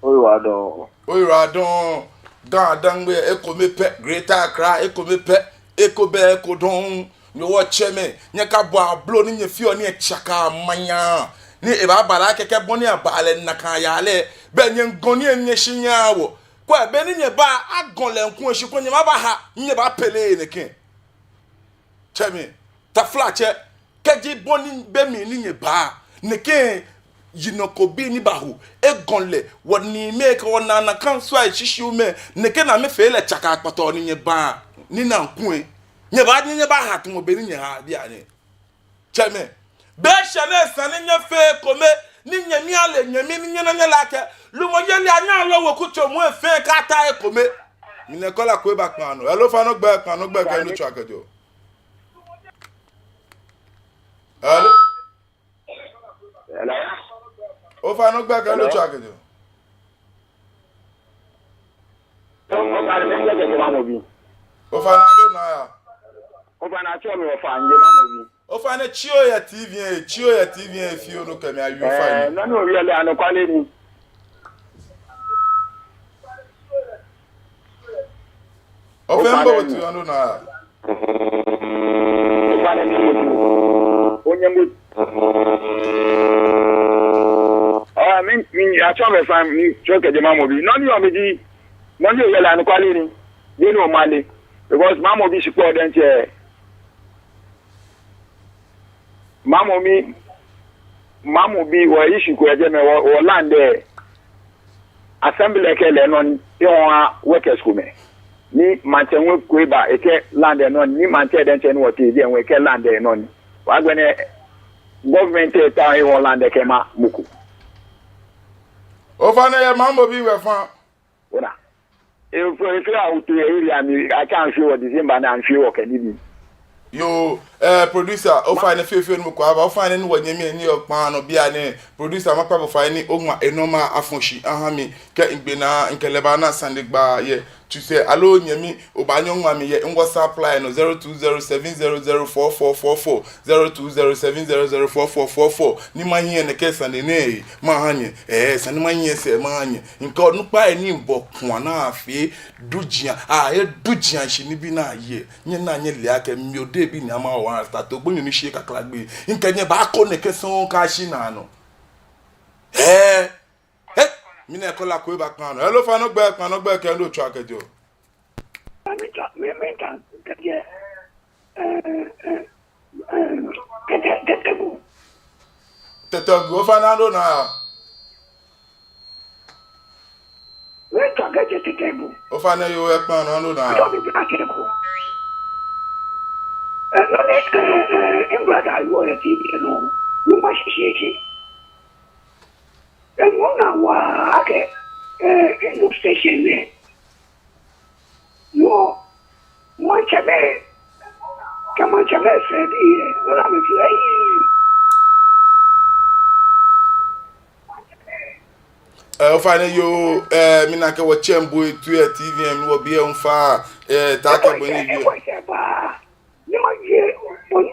Oyiwaladɔŋŋ. Oyiwaladɔŋŋ. GaDangme ekome pɛ. Greater Accra ekome pɛ. Eko bɛ eko dɔŋŋ. Nyɛ wɔtsɛmɛi, nyɛkabɔ ablo ni nyɛfeɔ ni etsaka manya. Ni ebaaba lɛ akɛ kɛ bɔ ni abaa lɛ nakai yaa lɛ, bɛ nyɛŋɔɔ nii ni nyɛshi nyɛhaa wɔ. Kwɛ, beni nyɛba, agɔɔ lɛ ŋkuu shi kwɛ nyɛbaaha, nyɛbaapele nɛkɛ. Tsɛmɛi, taflatsɛ, kɛji bɔ ni be mli ni nyɛba, nɛkɛ yinɔ ko bi ni baho, egɔɔ lɛ, wɔniimɛi kɛ wɔnaanaa kaŋ sua eshishiumɛi, nɛkɛ ni amɛfee lɛ tsaka kpɔtɔɔ ni nyɛba, ni nyɛŋɔɔ. Nyɛba, nyɛ, nyɛbaaha tamɔ bɔ ni nyɛha bianɛ. Tsɛmɛi, be shɛ ni esa ni nyɛfee ekome, ni nyɛmia lɛ nyɛmi ni nyɛna nyɛlaa kɛ lumɔyeli anyɛ aloo wɔkutso muu efee kata ekome. Mina caller ko eba kpaa nɔ. Hello, ofainɛ ogbɛi kpaa nɔ, ogbɛi kɛ he ni otswaa kɛjɛɔ. Hello. Hello. Ofainɛ ogbɛi kɛ he ni otswaa kɛjɛɔ. Ofainɛ, mɛni ji akɛ Maŋ Mɔ Bi? Ofainɛ, aloo naa ya? Ofainɛ, atsɛɔ mi Ofainɛ Maŋ Mɔ Bi. Ofainɛ, tsi ohe yɛ T V lɛ, tsi ohe yɛ T V lɛ fioo ni okɛ mi awie ofainɛ. Ɛɛ, nɔ ni owie lɛ anɔkwale ni. Ofainɛ, mibɔ bo toi, aloo naa ya? Ofainɛ, mibɔ bo toi. Onyɛ mɔ. Ɔɔ, mi, mi, atsɛɔ mi Ofainɛ, mitsɛɔ kɛjɛ Maŋ Mɔ Bi. Nɔ ni yɔɔ mli ji, nɔ ni owie lɛ anɔkwale ni. Jeee nɔ ni omale. Because Maŋ Mɔ Bi shikpɔŋ diɛŋtsɛ. Maŋ Mɔ Bi, Maŋ Mɔ Bi, wɔ issue ko yɛ jɛmɛ, wɔ, wɔ land lɛ, assembly kɛɛ lɛ nɔ ni, eha workers komɛi. Ni maŋtsɛ ŋwɛi ko eba, ekɛɛ land lɛ nɔ ni, ni maŋtsɛ diɛŋtsɛ ni wɔtee jɛi ŋwɛi ekɛɛ land lɛ nɔ ni. Agbɛnɛ government lɛ taoɔ eha land lɛ kɛma mɔ ko. Ofainɛ, yɛ Maŋ Mɔ Bi we fa. Ona. Efee, efee awutu yɛ area mli, atsɛ amɛfee wɔ December ni amɛfee wɔ kɛ nibii. Yoo, eh, producer, ofainɛ fioo fioo ni mɔ ko aba, ofainɛ ni wɔnyɛmi ni yɔɔ kpaa nɔ bianɛ. Producer, makpa bo fai ni oŋma enumber afɔ shi aha mi, kɛ migbe naa, mikɛ lɛ baana sane gba yɛ Tuesday. Aloo nyɛmi, obaanyɛ oŋma mi yɛ mi WhatsApp line nɔ, zero two zero seven zero zero four four four four, zero two zero seven zero zero four four four four. Ni mahiɛ nɛkɛ sane nɛɛ maha nyɛ. Eh, sane ni mahiɛ sɛɛ maha nyɛ. Mikɛ onukpai ni mibɔ kua ni afee dujiaŋ, aye dujiaŋ shi nibii ni aye. Nyɛna nyɛle akɛ mi odebi ni ama wa start to gbonyo ni shi kakla gbɛ. Mikɛ nyɛ baakɔ nɛkɛ sɔŋŋ kɛyashi naanɔ. Eh, eh, mina caller ko eba kpaa nɔ. Hello, ofainɛ ogbɛi kpaa nɔ, ogbɛi kɛ he ni otswaa kɛjɛɔ. Mi ta, mi, mi ta, kɛjɛ, eh, eh, eh, Tɛtɛ, Tɛtɛ Gu. Tɛtɛ Gu, ofainɛ aloo naa ya? Mitswa kɛjɛ Tɛtɛ Gu. Ofainɛ yoo, ekpaa nɔ, aloo naa ya? Atsɛɔ mi Tɛtɛ Gu. Eh, nɔ ni, eh, eh, mi brother yɔɔ yɛ T V lɛ nɔ. Nyɔŋmɔ shishi shi. Eŋɔɔ naa waa akɛ, eh, radio station nɛɛ. Yoo, maŋtsɛmɛi, kɛ maŋtsɛmɛi fɛɛ bii lɛ, nɔ ni amɛfeɔ lɛ, ei. Eh, ofainɛ yoo, eh, mina akɛ wɔtsɛ bo toi yɛ T V lɛ mli, wɔbi lɛ ŋfa, eh, taakɛ bo ni wie. Ni mawie, bɔ ni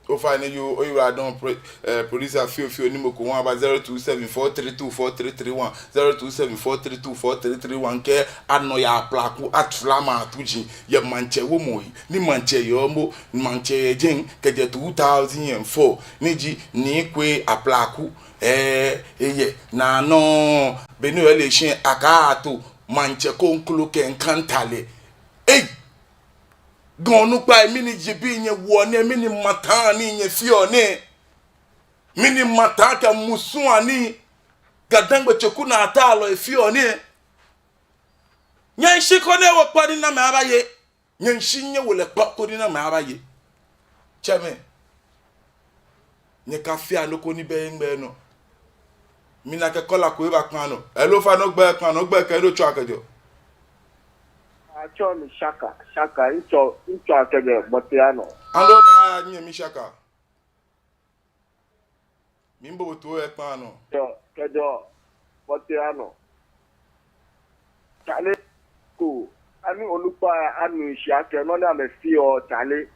Ofainɛ yoo, oyiwaladɔŋŋ pro-, eh, producer fioo fioo ni mɔ ko hu aba zero two seven four three two four three three one, zero two seven four three two four three three one kɛ anɔyaa Aplaku atsula ma atuji yɛ maŋtsɛ womɔ yi, ni maŋtsɛ yɔɔ mɔ, maŋtsɛ yɛ jɛi kɛjɛ two thousand and four, ni ji Nii Kwei Aplaku, eh, eyɛ naanɔ, beni ole shi akɛ ato maŋtsɛ kroko kɛ Nkrantɛ lɛ. Ei! Ga onukpai, mɛni ji bii nyɛwoɔ nɛɛ, mɛni mataa ni nyɛfeɔ nɛɛ, mɛni mataa kɛ musu ni Ga-Dangme tsoku naa taa lɔ efeɔ nɛɛ. Nyɛnshi koni nyɛwo kpa ni namɛi abaye. Nyɛnshi nyɛwo lɛ kpa koni namɛi abaye. Tsɛmɛi. Nyɛkafea nɔ ko ni bɛ hiŋmɛi nɔ. Mina akɛ caller ko eba kpaa nɔ. Hello, ofainɛ ogbɛi kpaa nɔ, ogbɛi kɛ he ni otswaa kɛjɛɔ. Atsɛɔ mi Shaka, Shaka, mitswa, mitswa kɛjɛ Bɔteyanu. Aloo naa ya, nyɛmi Shaka. Mibo bo toi, ekpaa nɔ. Yoo, kɛjɛ Bɔteyanu. Chale, ko, ani onukpai anu shishi akɛ nɔ ni amɛfeɔ, chale.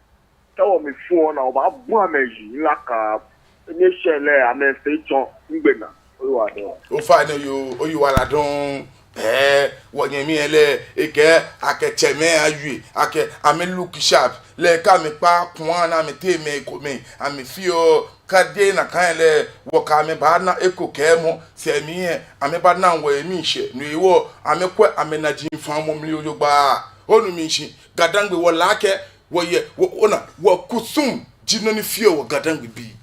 Kɛ wɔmiifu wɔnaa, wɔbaabu amɛ yi, ŋla ka, ni eshɛ lɛ, amɛfee tsɔ, ŋgbɛ naa, oyiwaladɔŋŋ. Ofainɛ yoo, oyiwaladɔŋŋ, eh, wɔnyɛmi lɛ, ekɛɛ, akɛ tsɛmɛi awie, akɛ, amɛ look sharp, lɛ kɛ amɛkpa kua ni amɛteŋ mɛi komɛi, amɛfeɔ, Kɛjɛ nakai lɛ, wɔkɛ amɛ baana eko kɛɛmɔ, sɛɛ mli lɛ, amɛbaana wɔ yɛ miishɛɛ, no hewɔ, amɛkwɛ amɛnaji faamɔ mli jogbaŋŋ. Onu mishishi, GaDangme wɔle akɛ, wɔyɛ, wɔ, ona, wɔkusum ji nɔ ni feɔ wɔ GaDangme bii.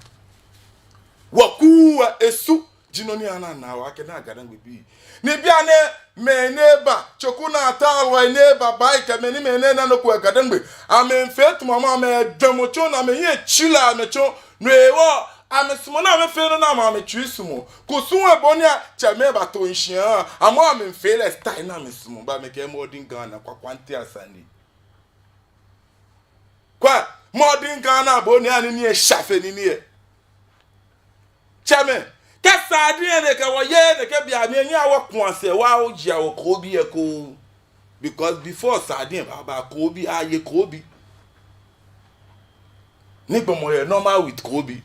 Wɔkuɛ esu ji nɔ ni ana wɔ akɛ naa GaDangme bii. Ni bianɛ mɛi ni ba, Tsokunaa Taalɔi ni ba, ba ikɛ mɛi ni mɛi ni na nɔ ko yɛ GaDangme. Amɛmiifee tamɔ amɛjwɛŋmɔ tsɔ, ni amɛhiɛ tsi lɛ amɛtsɔ. No hewɔ, amɛsumɔɔ ni amɛfee nɔ ni amɛ amɛtsui sumɔɔ. Kusum lɛ bɔ ni atsɛmɛi bato shishi lɛ, amɛ amɛmiifee lɛ style ni amɛsumɔɔ, bɛ amɛkɛɛ modern Ghana, kwakwaŋte asane. Kwɛ, modern Ghana bɔ ni ani ni esha fe nii nɛɛ. Tsɛmɛi, kɛ sardine lɛ kɛ wɔye nɛkɛ bianɛ, nyɛhaa wɔkua sɛɛ, wɔjie wɔ koobi eko. Because before sardine baaba, koobi, aye koobi. Ni gbɔmɔ yɛ normal with koobi.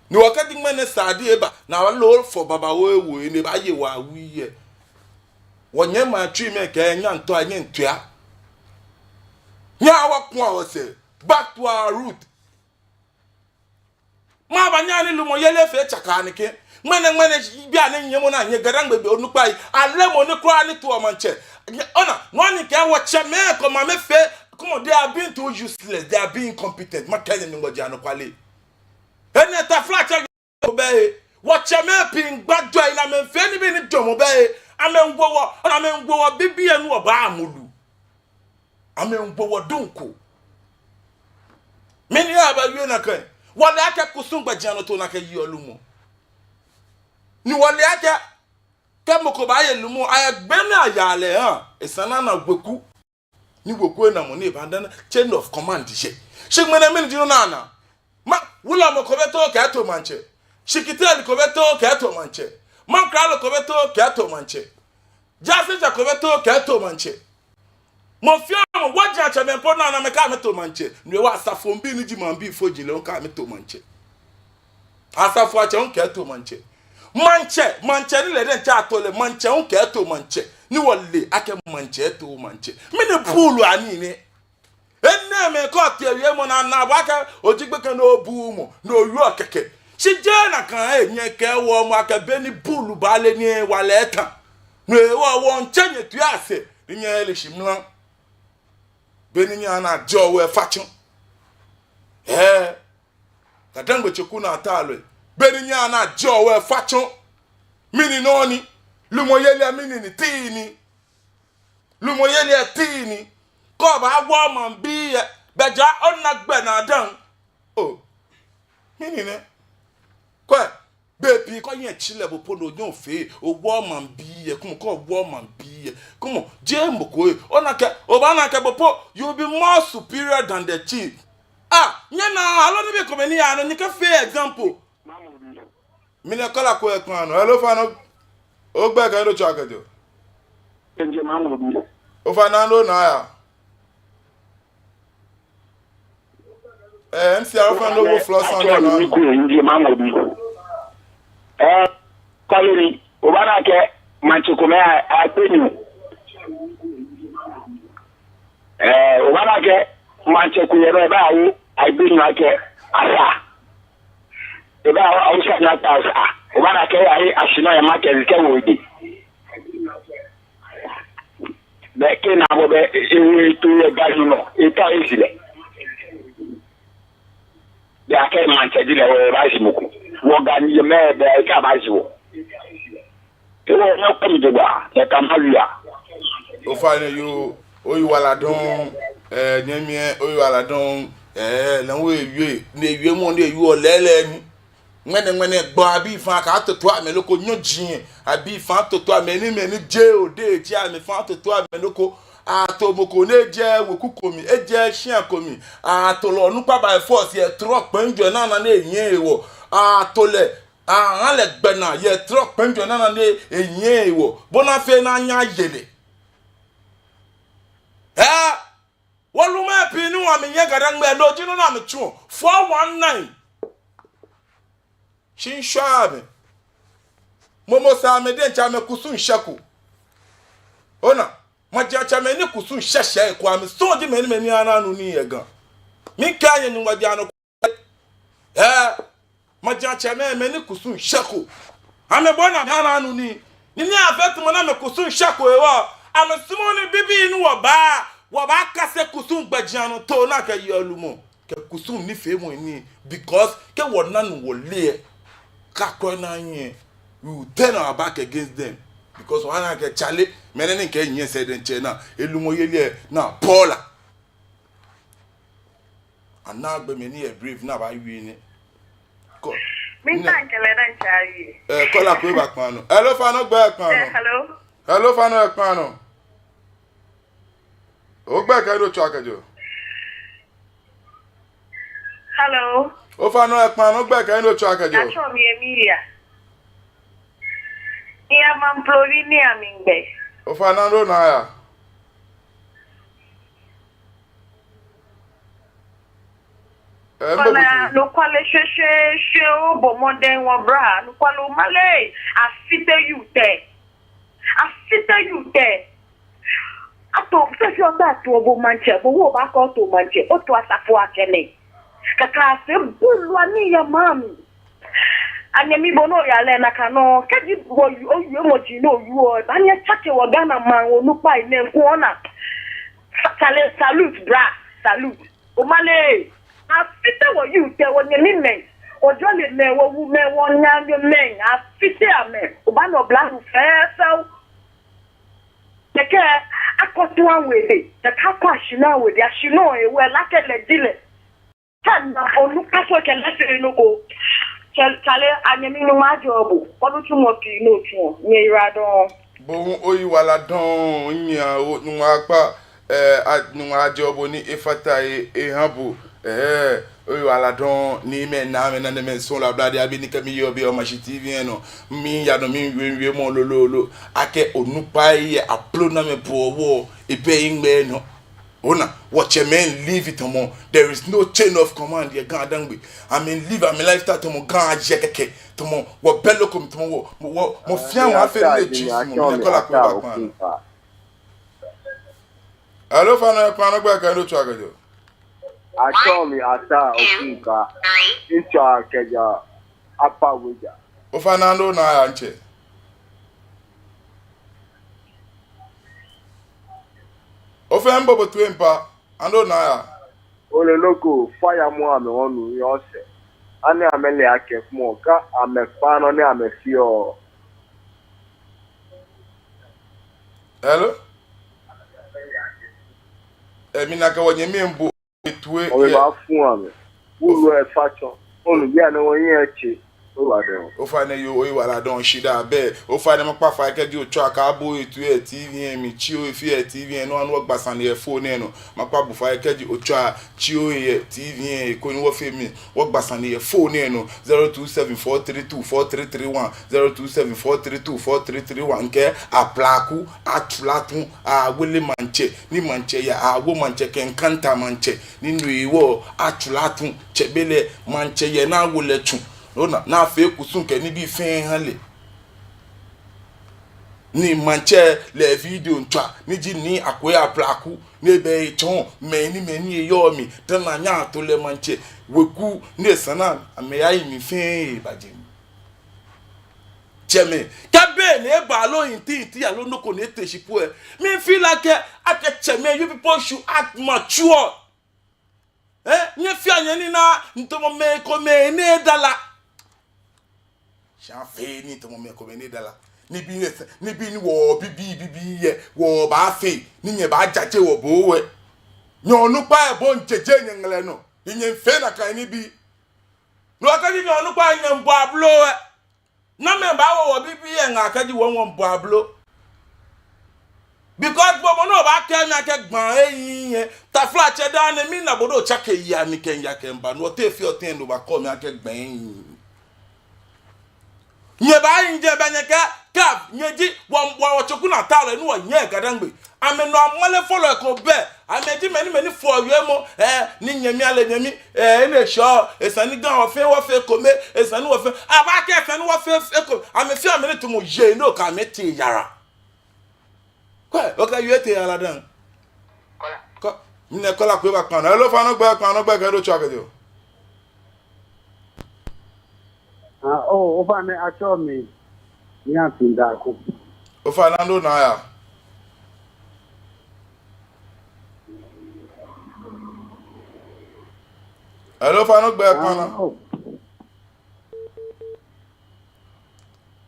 Ni wɔkɛɛ kɛji ŋmɛnɛ sardine ba, ni wɔloo fɔ babaoo ewo, ni ebaye wɔ awui lɛ. Wɔnyɛmimɛi atsui amɛkɛɛ nyɛŋtɔa, nyɛŋtua. Nyɛhaa wɔkua wɔsɛɛ. Back to our root. Mɛɛba nyɛhaa ni lumɔyeli fee tsaka nɛkɛ? Ŋmɛnɛ, ŋmɛnɛ, bianɛ nyɛmɔ naa nyɛ GaDangme bii onukpai. Alɛ mɔ ni kwraa ni toɔ maŋtsɛ. Nyɛ, ona, nɔ ni kɛ wɔtsɛmɛi komɛi amɛfee. Come on, they are being too useless. They are being incompetent. Makɛɛ nyɛ Nyɔŋmɔ ji anɔkwale. Enɛ taflatsɛ ko bɛ he. Wɔtsɛmɛi pii miigba jwɛi ni amɛmiifee nibii ni damɔ bɛ he. Amɛmiiwo wɔ, amɛmiiwo wɔ bibioo ni wɔbaa mulu. Amɛmiiwo wɔ duŋ ko. Mɛni hewɔ abaawie nakai? Wɔle akɛ kusum gbɛjianɔtoo nakai yeɔ lumɔ. Ni wɔle akɛ, kɛ mɔ ko baaye lumɔ, ayɛ gbɛ ni ayaa lɛ ha. Esa ni ana weku. Ni weku lɛ na mɔ ni baadamɔ chain of command lɛ. Shi ŋmɛnɛ mɛni ji nɔ ni ana? Ma, wulɔmɔ ko bɛ too kɛto maŋtsɛ. Shikitele ko bɛ too kɛto maŋtsɛ. Mankralo ko bɛ too kɛto maŋtsɛ. Jaasetsɛ ko bɛ too kɛto maŋtsɛ. Mɔ fɛɛ mɔ, wɔjaatsɛmɛi po ni ana amɛkɛ amɛto maŋtsɛ. No hewɔ asafobii ni ji maŋbii fɔji lɛ, wɔkɛ amɛto maŋtsɛ. Asafoatsɛ hu kɛto maŋtsɛ. Maŋtsɛ, maŋtsɛ ni lɛ diɛŋtsɛ ato lɛ, maŋtsɛ hu kɛto maŋtsɛ. Ni wɔle akɛ maŋtsɛ too maŋtsɛ. Mɛni buului ani nɛ? Enɛɛmɛi kɛ otee wiemɔ naa, naa bɔ akɛ oji gbekɛ ni obuuu mɔ, ni owieɔ kɛkɛ. Shi jeee nakai, nyɛkɛɛ wɔmɔ akɛ beni buului baale ni wala eta. No hewɔ wɔmiitsɛ nyɛtoi asɛɛ, ni nyɛle shi mra. Beni nyɛna jɔɔ wɛ fatsɔ. Ɛɛ. GaDangme Tsokunaa Taalɔi. Beni nyɛna jɔɔ wɛ fatsɔ. Mɛni nɔ ni? Lumɔyeli lɛ mɛni ni tii ni? Lumɔyeli lɛ tii ni? Kɛ obaawo maŋbii lɛ, bɛ ja ona gbɛnaa dã. Oo. Mɛni nɛ? Kwɛ. Bei pii kɛ onyɛ tsi lɛ bo po ni onyɛ ofee, owo maŋbii lɛ, come on, kɛ owo maŋbii lɛ, come on, jeee mɔ ko lɛ, ona akɛ, obaana akɛ bo po, you will be more superior than the chief. Ah, nyɛna, aloo nibii komɛi ni yaa nɔ, nyɛkafee example. Mɛni caller ko yɛ kpaa nɔ? Hello, ofainɛ, ogbɛi kɛ he ni otsɛɔ kɛjɛɔ. Ofainɛ, no naa ya. Eh, M C R, ofainɛ, no go floor sound, no. Eh, kɔlɔri, obaana akɛ maŋtsɛ komɛi a, agbe nyɔɔŋ. Eh, obaana akɛ maŋtsɛ ko yɛ nɔ, ebaawo agbe nyɔɔŋ akɛ Asa. Ebaawo Awusa nyɔɔŋ akɛ Asa. Obaana akɛ eyahe Ashi nɔ yɛ market kɛwo egbɛ. Bɛ kɛ naa bɔ bɛ, e, e, eto yɛ Ga nɔ, eta ezi lɛ. Bɛ akɛ maŋtsɛ ji lɛ, wɔbaazi mɔ ko. Wɔ Ga ni yɛ mɛɛ, bɛ akɛ abaazi wɔ. Ewɔ, nyɛkwɛ mi jogbaŋŋ, nyɛkɛ mi awia. Ofainɛ yoo, oyiwaladɔŋŋ, eh, nyɛmi lɛ, oyiwaladɔŋŋ, eh, lɛ hu ewie, ni ewiemɔ ni ewieɔ lɛɛlɛŋ ni. Ŋmɛnɛ, ŋmɛnɛ, gbɔ abii faa akɛ atoto amɛ loko nyɔji, abii faa atoto amɛ ni mɛi ni jeee odɛŋ ji amɛ faa atoto amɛ loko. Ato mɔ ko ni ejɛɛɛ weku ko mli, ejɛɛɛ shia ko mli. Ato lɛ onukpa by force yɛ trɔ kpɛŋ jɔ nana ni enyɛɛɛ ewɔ. Ato lɛ, aha lɛ gbɛnaa yɛ trɔ kpɛŋ jɔ nana ni enyɛɛɛ ewɔ. Bɔ ni afee ni anyɛ aye lɛ. Ɛɛ, wɔlumɛi pii ni wɔmiiye GaDangme, no ji nɔ ni amɛtsuɔ. Four one nine. Shi ŋshwaa amɛ. Momo sa amɛ diɛŋtsɛ amɛkusum shɛko. Ona, majiatsɛmɛi ni kusum shɛshɛ ko amɛ. So ji mɛi ni, mɛi ni ana nu nii yɛ Ga. Mikɛɛ nyɛ Nyɔŋmɔ ji anɔkwale. Ɛɛ. Maŋtsɛmɛi, mɛi ni kusum shɛko. Amɛbɔ ni amɛna nu nii. Ni ni afee tamɔ ni amɛkusum shɛko hewɔ, amɛsumɔɔɔ ni bibii ni wɔbaa, wɔbaakase kusum gbɛjianɔtoo lɛ kɛ yɛ lumɔ kɛ kusum nifeemɔ nii. Because kɛ wɔna nu wɔle lɛ, kɛ akwɛ ni ahi lɛ, we will turn our back against them. Because wɔna akɛ chale, mɛni ni kɛ nyɛ sɛɛ diɛŋtsɛ naa, elumɔyeli lɛ naa Paula. Ana gbɛ mɛi ni yɛ brave ni abaawie nɛɛ. Kɔ. Mi nɛ- ta kɛlɛ diɛŋtsɛ awie. Eh, caller ko eba kpaa nɔ. Hello, ofainɛ ogbɛi kpaa nɔ. Eh, hello. Hello, ofainɛ ogbɛi kpaa nɔ. Ogbɛi kɛ he ni otswaa kɛjɛɔ. Hello. Ofainɛ ogbɛi kpaa nɔ, ogbɛi kɛ he ni otswaa kɛjɛɔ. Atsɛɔ mi Emilia. Miya Mamprobi ni amɛgbɛ. Ofainɛ nɔ ni oyaa. Eh, Kɔla, anɔkwale shweshweeshwe, obɔ mɔdɛŋ, obra, anɔkwale omale, afite youth lɛ. Afite youth lɛ. Ato, fɛɛ fɛɛ ota ato bo maŋtsɛ, bo hu obaakɔ oto maŋtsɛ, oto asafo akɛni. Kaka se bulwa ni ya mami. Anyɛmi, bo nɔ ni oyaa lɛ nakai nɔŋŋ, kɛji bo oyu, oyu emɔ ji ni oyu lɛ, ebaanyɛ etsake wɔ Ghana maŋ onukpai nɛɛ ŋkɔ naa. Sa-, chale, salute, bra, salute. Omale, afite wɔ youth lɛ, wɔnyɛmimɛi, wɔjɔlemɛi, wɔwumɛi, wɔnanemɛi, afite amɛ. Obaana oblanyo fɛfɛo. Kɛkɛ akɔ tu awe de, kɛkɛ akɔ ashi naa we de, ashi naa ewe lɛ kɛ lɛ ji lɛ. Tana onukpa ko kɛ lɛ fee nɔ ko. Chale, chale, anyɛmi, Nyɔŋmɔ ajɔɔ bo. Kɔ nitsumɔ pii ni otsuɔ. Nyɛyiwaladɔŋŋ. Bo hu oyiwaladɔŋŋ, nyɛ o, Nyɔŋmɔ akpa, eh, a, Nyɔŋmɔ ajɔɔ bo ni efata he eha bo. Eh, oyiwaladɔŋŋ, ni mɛi naa mɛi nanemɛi sɔŋŋ la bladi abi ni kɛ mi yɔɔ biɛ yɛ Omashi T V lɛ nɔ. Miiya nɔ miiwie miwiemɔ lolo lolo. Akɛ onukpai lɛ aplo ni amɛbɔ wɔ, ebɛ hiŋmɛi nɔ. Ona, wɔtsɛmɛi live tamɔ there is no chain of command yɛ Ga Dangme. Amɛ live amɛ lifestyle tamɔ Ga yɛ kɛkɛ, tamɔ wɔbɛ loko mli, tamɔ wɔ, wɔ, wɔ, mɔ fɛɛ mɔ afee ni le Jesu mɔ, mi nɛ caller ko eba kpaa nɔ. Hello, ofainɛ ogbɛi kɛ he ni otswaa kɛjɛɔ. Atsɛɔ mi Ata Okunka. Mitswaa kɛjɛ Upper Weija. Ofainɛ nɔ ni oyaa, ntsɛ. Ofainɛ mibɔ bo toi mpa, nɔ ni oyaa. Ole loko fire mɔ amɛ wɔnu yɔɔ sɛɛ. Ani amɛle akɛ kpɔmɔ ka amɛkpa nɔ ni amɛfeɔ. Hello? Eh, mina akɛ wɔnyɛmi mibɔ toi. Ɔbɛ ba fun amɛ. Wulu efa tsɔ. Onu bia ni wɔnyɛ etse. Oyiwaladɔŋŋ. Ofainɛ yoo, oyiwaladɔŋŋ shidaa bɛ. Ofainɛ makpa fai kɛji otswa ka bo etu yɛ T V lɛ mli, tsi o efee yɛ T V lɛ nɔ, anu wɔgba sane yɛ phone lɛ nɔ. Makpa bo fai kɛji otswa tsi o yɛ T V lɛ koni wɔfee mli, wɔgba sane yɛ phone lɛ nɔ. Zero two seven four three two four three three one, zero two seven four three two four three three one. Kɛ aplaku, atsulatu, awele maŋtsɛ, ni maŋtsɛ ya, awo maŋtsɛ kɛ ŋkanta maŋtsɛ, ni no hewɔ atsulatu, tsɛbelɛ maŋtsɛ yɛ ni awo lɛ tsu. Ona, ni afee kusum kɛ nibii fɛɛ aha lɛ. Ni maŋtsɛ lɛ video ŋtswa, ni ji ni akwɛ aplaku, ni ebɛ etsɔɔ mɛi ni mɛi ni eyɔɔ mli, dani anyɛ ato lɛ maŋtsɛ weku, ni esa ni amɛya yi mli fɛɛ baje mli. Tsɛmɛi, kɛ be ni eba aloo inti inti aloo nɔ ko ni ete shi po lɛ, mi feel like akɛ tsɛmɛi, you people should act mature. Eh, nyɛfea nyɛnina, ni tamɔ mɛi komɛi ni eda la. Shi afee ni tamɔ mɛi komɛi ni eda la. Nibii ni, nibii ni wɔ bibii bibii yɛ, wɔbaafee, ni nyɛbaajaje wɔ bo wɛ. Nyɛ onukpai lɛ bo ŋjeje nyɛŋlɛ nɔ, ni nyɛfee nakai nibii. No hewɔ kɛji nyɛ onukpai nyɛbɔ ablo lɛ, namɔ baawo wɔ bibii lɛ ŋaa kɛji wɔ wɔbɔ ablo? Because bo mɔ ni obaakɛɛ mi akɛ gbaa eyi yɛ, taflatsɛ, daa nɛɛ mina bo ni otsake ya ni kɛ miya kɛ miba, no hewɔ te fee otee ni obaakɛɛ mi akɛ gbaa eyi. Nyɛbaahi jɛi bɛ nyɛkɛɛ, kɛ nyɛji wɔ, wɔ, wɔtsɔku naa ta lɛ ni wɔnyɛ Ga Dangme. Amɛnɔ amale fɔlɔi ko bɛ. Amɛji mɛi ni, mɛi ni fɔɔ wiemɔ, eh, ni nyɛmi ale nyɛmi, eh, enɛ shɔ, esa ni Ga wɔfɛɛ wɔfee ekome, esa ni wɔfɛɛ, abaakɛɛ esa ni wɔfee ekome. Amɛfee amɛnii tamɔ yei ni okɛ amɛ tee yara. Kwɛ, okɛ yei tee yara dani. Kɔ, mi nɛ caller ko eba kpaa nɔ. Hello, ofainɛ ogbɛi kpaa nɔ, ogbɛi kɛ he ni otswaa kɛjɛɔ. Ofainɛ, atsɛɔ mi Nii Anti Daako. Ofainɛ, nɔ ni aya. Hello, ofainɛ, ogbɛi kpaa naa. Ah, oh.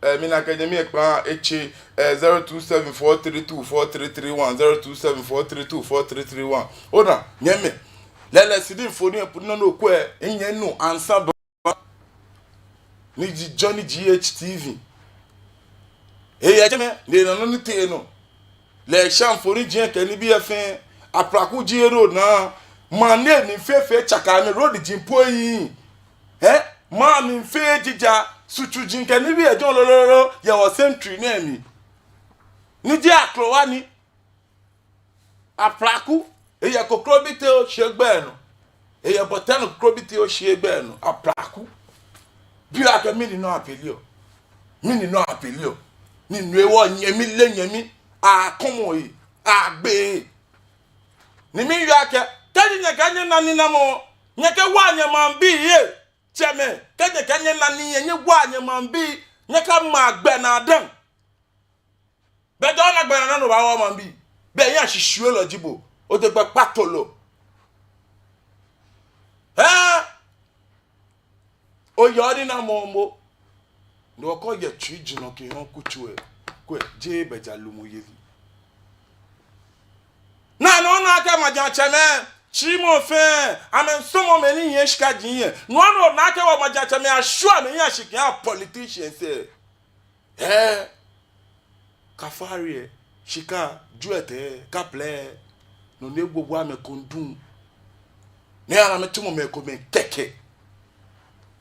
Eh, mina akɛ nyɛmi ekpaa, etsɛ, eh, zero two seven four three two four three three one, zero two seven four three two four three three one. Ona, nyɛmɛi. Lɛɛlɛŋ, sidi mfoniri lɛ po nɔ ni okwɛ, nyɛnu ansa ba. Ni ji Johnny G H T V. Eyɛ jɛmɛ, ni ena nɔ ni tee nɔ. Lɛ esha mfoniri ji kɛ nibii fɛɛ, Apraku ji ero naa. Maŋ nɛɛ mli fɛɛ fɛɛ tsaka, amɛ road ji po ehiii. Eh? Maŋ mli fɛɛ jija, sutsu ji kɛ nibii ejɔ lolo lolo, yɛ wɔ century nɛɛ mli. Ni ji akrowa ni. Apraku, eyɛ Kokrobite Oshie gbɛ nɔ. Eyɛ Botany Kokrobite Oshie gbɛ nɔ. Apraku. Biɔ akɛ mɛni nɔ abeleɔ. Mɛni nɔ abeleɔ. Ni no hewɔ nyɛmi lɛ nyɛmi. Akɔmɔ yi. Agbe. Ni miiwie akɛ, kɛji nyɛkɛɛ nyɛna ninamɔ, nyɛkɛwa nyɛmaŋbii yei. Tsɛmɛi, kɛji nyɛkɛɛ nyɛna nii lɛ, nyɛwa nyɛmaŋbii. Nyɛkama gbɛnaa dã. Bɛ ja ona gbɛnaa dã ni obawa maŋbii. Bɛ ya shishiulɔ ji bo. Odegbɛ kpatolɔ. Hɛɛ. Oyɔɔ ninamɔ momo. Ni okɔ yɛ tsui ji nɔ kɛ hɔɔ kutsu lɛ. Kwɛ, jeee bɛ ja lumɔyeli. Naa nɔ ni akɛɛ maŋtsɛmɛi. Tsi mɔ fɛɛ. Amɛmiisɔmɔ mɛi ni hiɛ shika ji hiɛ. Nɔ ni ona akɛ wɔ maŋtsɛmɛi ashwa amɛhiɛ shi kɛha politicians lɛ. Hɛɛ, kafari lɛ, shika, jwɛtɛi, kaplɛ, nɔ ni egbo gbo amɛ kɔndɔŋ. Ni ana amɛtsumɔ mɛi komɛi kɛkɛ.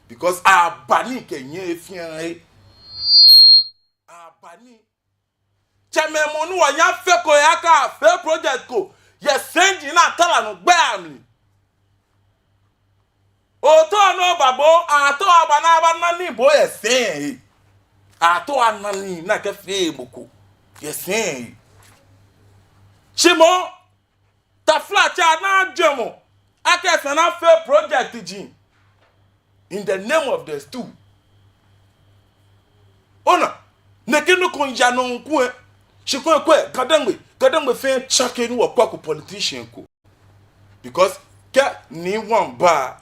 Because aba ni kɛ nyɛ efia lɛ. Aba ni. Tsɛmɛi, mɔ ni wɔnyɛ afee ko yɛ akɛ afee project ko. Yɛ sɛnji ni atara nɔ gbɛ amli. Otɔ nɔ ba bo, atɔ aba ni abana nii bo yɛ sɛi. Atɔ ana nii ni akɛfee mɔ ko yɛ sɛi. Shi moŋ, taflatsɛ, ana jɛmɔ akɛ esa ni afee project ji. In the name of the stool. Ona, nɛkɛ nɔ ko yaa nɔ kwɛ. Shi kwɛ kwɛ, Ga-Dangme, Ga-Dangme fɛɛ tsake ni wɔkwɛko politician ko. Because kɛ Nii One ba,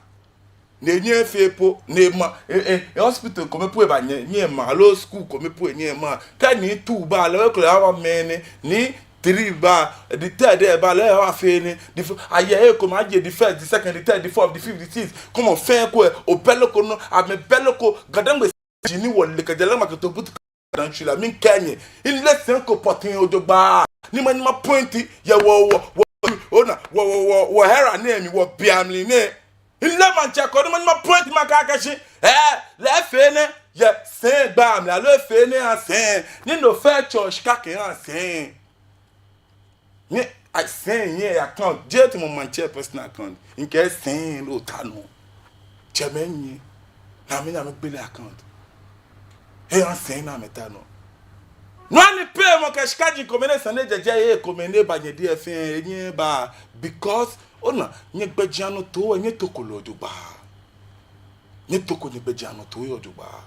ni enyɛɛɛ efee po, ni ema, e, e, e, hospital kome po eba nyɛ, nyɛma, aloo school kome po nyɛma. Kɛ Nii Two ba, lɛ hu ekolɛ awa mɛni, Nii Three ba, the third lɛ ba, lɛ hu afee nii, the f-, ayɛ he kome ajɛ the first, the second, the third, the fourth, the fifth, the sixth. Kɔmɔ fɛɛ ko lɛ, obɛ loko nɔ, amɛbɛ loko, Ga-Dangme ji ni wɔle kɛjɛ lɛ ma kɛto butu Ga-Dangme tsui lɛ, miikɛɛ nyɛ, mileee sɛi ko pɔtɛɛ jogbaŋŋ. Ni ma, ni ma point yɛ wɔ, wɔ, wɔ, ona, wɔ, wɔ, wɔ, wɔ hera nɛɛ mli, wɔ bia mli nɛɛ. Mileee maŋtsɛ ko ni ma, ni ma point makɛɛ akɛ shi, eh, lɛ efee nɛɛ yɛ sɛi gbɛ mli, aloo efee nɛɛ eha sɛi. Ni no fɛɛ tsɔ shika kɛha sɛi. Ni a sɛi yɛ account, jeee tamɔ maŋtsɛ personal account. Mikɛɛ sɛi lɛ ota nɔ. Tsɛmɛi nyɛ, na mi, na mi gbele account. Eha sɛi ni amɛta nɔ. Nɔ ni pɛ mɔ kɛ shika ji kome ni sane jɛjɛ yɛ kome ni ba nyɛ diɛ fɛɛ, nyɛba. Because, ona, nyɛgbɛjianɔtoo, nyɛtoko lɛ jogbaŋŋ. Nyɛtoko nyɛgbɛjianɔtoo lɛ jogbaŋŋ.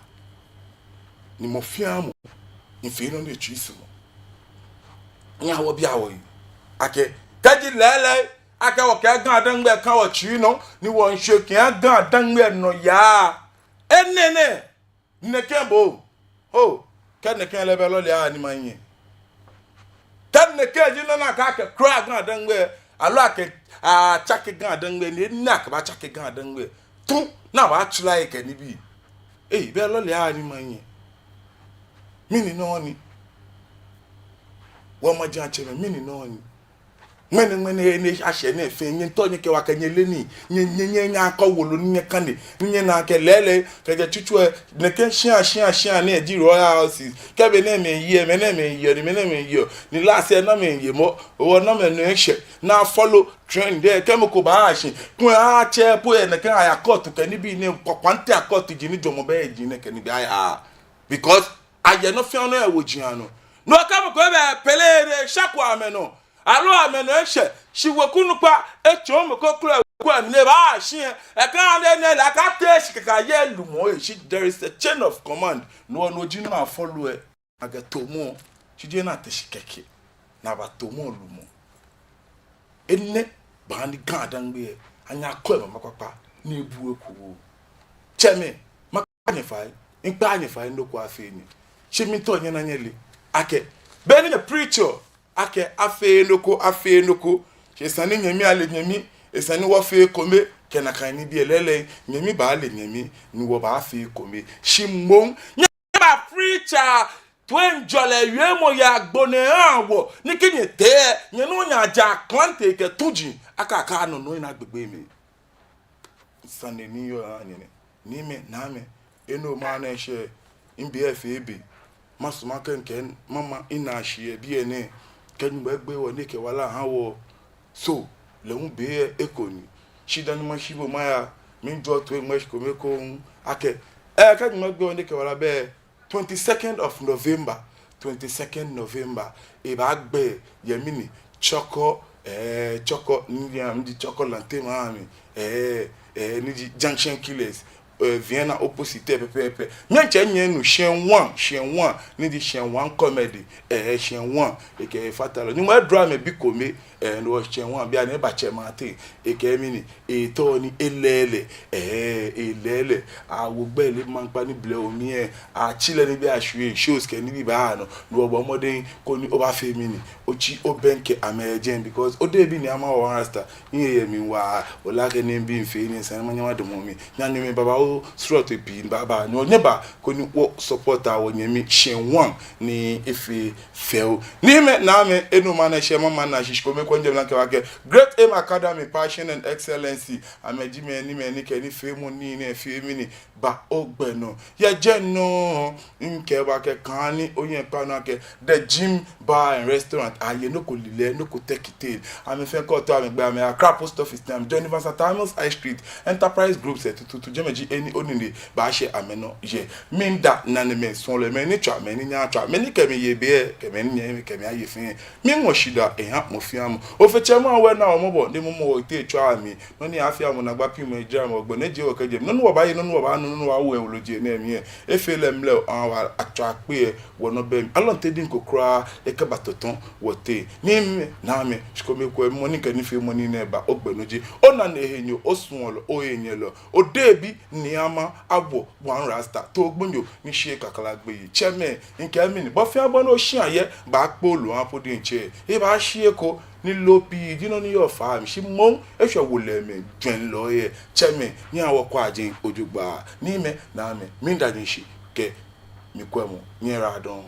Ni mɔ fɛɛ mɔ, ni fee nɔ ni etsui sumɔɔ. Nyɛhaa wɔbia wɔhe akɛ, kɛji lɛɛlɛŋ, akɛ wɔkɛ Ga-Dangme ka wɔtsui nɔ, ni wɔmiishwe kɛha Ga-Dangme nɔyaa. Enɛ nɛ, nɛkɛ bo. Ho, kɛ nɛkɛ lɛ bɛ lɔle aya ni manyɛ. Kɛ nɛkɛ ji nɔ ni akɛɛ akɛ kwraa Ga-Dangme, aloo akɛ, atsake Ga-Dangme, ni enɛ akɛbaatsake Ga-Dangme. Tu, ni abaatsula he kɛ nibii. Ei, bɛ lɔle aya ni manyɛ. Mɛni nɔ ni. Wɔmaŋtsɛmɛi, mɛni nɔ ni. Ŋmɛnɛ, ŋmɛnɛ, ni ashɛ nɛɛ fɛɛ, nyɛmiitao nyɛkɛ wa kɛ nyɛle nii, nyɛ, nyɛ, nyɛ, nyɛkɔ wolo ni nyɛkane, ni nyɛna akɛ lɛɛlɛŋ, kɛjɛ tsutsu lɛ, nɛkɛ shia, shia, shia nɛɛ ji royal houses, kɛ be nɛɛ mɛi yeɔ, mɛi nɛɛ mɛi yeɔ, ni mɛi nɛɛ mɛi yeɔ, ni last year nɔ mɛi yeɔ mɔ, owɔ nɔ mɛi nɔ eshɛ, ni a follow trend lɛ, kɛ mɔ ko baashi, kɛ atsɛ po yɛ nɛkɛ aya court kɛ nibii nɛɛ, kɔkɔɔntɛ a court ji ni jɔɔmɔ bɛ ji nɛkɛ nibii aya. Because ayɛ nɔ fɛɛ nɔ yɛ woji anɔ. No kɛ mɔ ko bɛ pele lɛ, eshako amɛnɔ. Aloo amɛnɔ eshɛ, shi weku nukpa, etsɔɔ mɔ ko kwraa kwɛ mli ni ebaashi lɛ, ekã nɛɛ nɛɛ lɛ akɛtee shi kɛkɛ aye lumɔ lɛ shi. There is a chain of command. No hewɔ no ji nɔ ni afɔlɔɔ lɛ. Akɛ tamɔ, shi jeee ni ate shi kɛkɛ ni aba tamɔ lumɔ. Enɛ baaha ni GaDangme lɛ anyɛ akwɛ mama kpakpa ni ebu eko. Tsɛmɛi, makpa nyɛ fai, mikpaaa nyɛ fai, nɔ ko afeee nyɛ. Shi miitao nyɛna nyɛle akɛ be ni nyɛ preach-ɔ akɛ afeee nɔ ko, afeee nɔ ko, shi esa ni nyɛmi ale nyɛmi, esa ni wɔfee ekome. Kɛ nakai nibii lɛ lɛɛlɛŋ, nyɛmi baale nyɛmi ni wɔbaafee ekome. Shi moŋ nyɛba preach-a toiŋjɔlɛ wiemɔ yɛ agbo nɛɛ ahã wɔ, ni kɛ nyɛtee, nyɛnɔ nyɛja klante kɛ tuji, akɛ akɛ nɔ nɔ ena gbɛgbɛ mli. Sane ni yɔɔ ahã nyɛ nɛ. Niimɛi, Naamɛi, enɛ hewɔ maha nyɛshɛ, mibe lɛ fɛɛ be. Masumɔ akɛ mikɛ mama mina shi yɛ biɛ nɛɛ. Kɛ Nyɔŋmɔ egbeee wɔ ni ekɛ wala ahã wɔ, so lɛ hu be lɛ eko ni. Shi dani mashi bo maya, miijɔɔ toi ŋmɛɛ shi kome ekoŋŋ akɛ, ɛɛ, kɛ Nyɔŋmɔ egbeee wɔ ni ekɛ wala bɛ, twenty-second of November, twenty-second November, ebaagbɛ yɛ mɛni, Chorkor, ɛɛ, Chorkor, ni ji, ni ji Chorkor Lantemame, ɛɛ, ɛɛ, ni ji Junction Killers, ɛɛ, Vienna opposite lɛ pɛpɛɛpɛ. Miitsɛ nyɛ nuu Shɛnwan, Shɛnwan, ni ji Shɛnwan Comedy, ɛɛ, Shɛnwan, ekɛ efatalɔ. Nyɔŋmɔ edro amɛ bi kome, ɛɛ, no hewɔ Shɛnwan, bianɛ ebatsɛ mɛi ateŋ, ekɛɛ mɛni, eetao ni elɛɛ lɛ, ɛɛ, elɛɛ lɛ. Awo gbɛ lɛ maŋkpa ni blɛ wo mli lɛ, atsi lɛ nibii ashwie, shows kɛ nibii baa nɔ, no hewɔ bɔ mɔdɛŋ koni obaafee mɛni, otsi obɛŋkɛ amɛ yɛ jɛmɛ, because odebi ni ama wɔ One Rasta, ni eyɛ mli waa, ole akɛ nibii miifee ni esa ni manyɛ madamɔ mli. Nyɛ nyɛmi babaoo, srɔtoi pii baaba, no hewɔ nyɛba koni wɔ support-a wɔnyɛmi Shɛnwan ni efee fɛo. Niimɛi, Naamɛi, enɛ hewɔ maha nyɛshɛ, mama nyɛna shi shi kome ekoŋŋ, mijɛ mli ni makɛɛ akɛ Great Aim Academy, Passion and Excellency, amɛji mɛi ni, mɛi ni kɛ nifeemɔ nii nɛɛ fee mɛni, baa ogbɛ nɔ. Yɛ jɛmɛ nɔŋŋ, mikɛɛ bo akɛ kã ni onyɛ okpa nɔ akɛ The Gym Bar and Restaurant, aye nɔ ko lilɛ, nɔ ko tɛkitee. Amɛ fɛɛ kɛ otao amɛgbɛi, amɛyɛ Accra Post Office ni amɛjɔɔ, ni Vanzant Hamels High Street, Enterprise Groups lɛ tutuutu, jɛmɛ ji he ni onine baashɛ amɛnɔ yɛ. Miida nanemɛi, suɔlɔi, mɛi ni tswa, mɛi ni nyɛɛɛ atswa, mɛi ni kɛ mi yɛ biɛ, kɛ mɛi ni nyɛɛɛ kɛ mi aye fɛɛ. Miiŋɔ shidaa ehã mɔ fɛɛ mɔ. Ofe tsɛ mɔ awɛ na omɔbɔ, ni mɔ mɔ ote tswa mi. Nɔ ni afee amɔ naagba piŋmɔ ejra mɔ gbɛ, ni ejɛ wɔ kɛjɛ. Nɔ ni wɔbaaye, nɔ ni wɔbaanu, nɔ ni wɔwɛ wolo je nɛɛ mli lɛ, efee lɛ mlɛ o, awa atswa kpe yɛ wɔnɔ bɛ mli. Alɔnte diŋ ko kwraa ekɛbatɔtɔ wɔteŋ. Niimɛi, Naamɛi, shi kome ekoŋŋ, mɔ ni kɛ nifeemɔ nii nɛɛ baa ogbɛ nɔ ji onaanyo, ohenyɛlɔ, osuɔlɔ, ohenyɛlɔ, odebi ni ama wɔ One Rasta, Toogbonyo ni sheee kakla gbeyei. Tsɛmɛi, mikɛɛ mɛni, bɔ fɛɛ bɔ ni oshĩa yɛ, baakpolo apɔ diɛŋtsɛ. Ebaashi eko, ni loo pii ji nɔ ni yɔɔ faa mli, shi moŋ eshwɛ wolɛmɛi jwɛŋlɔi yɛ. Tsɛmɛi, nyɛhaa wɔkwɛa jɛi jogbaŋŋ. Niimɛi, Naamɛi, miida nyɛ shi kɛ mikwɛmɔ. Nyɛyiwaladɔŋŋ.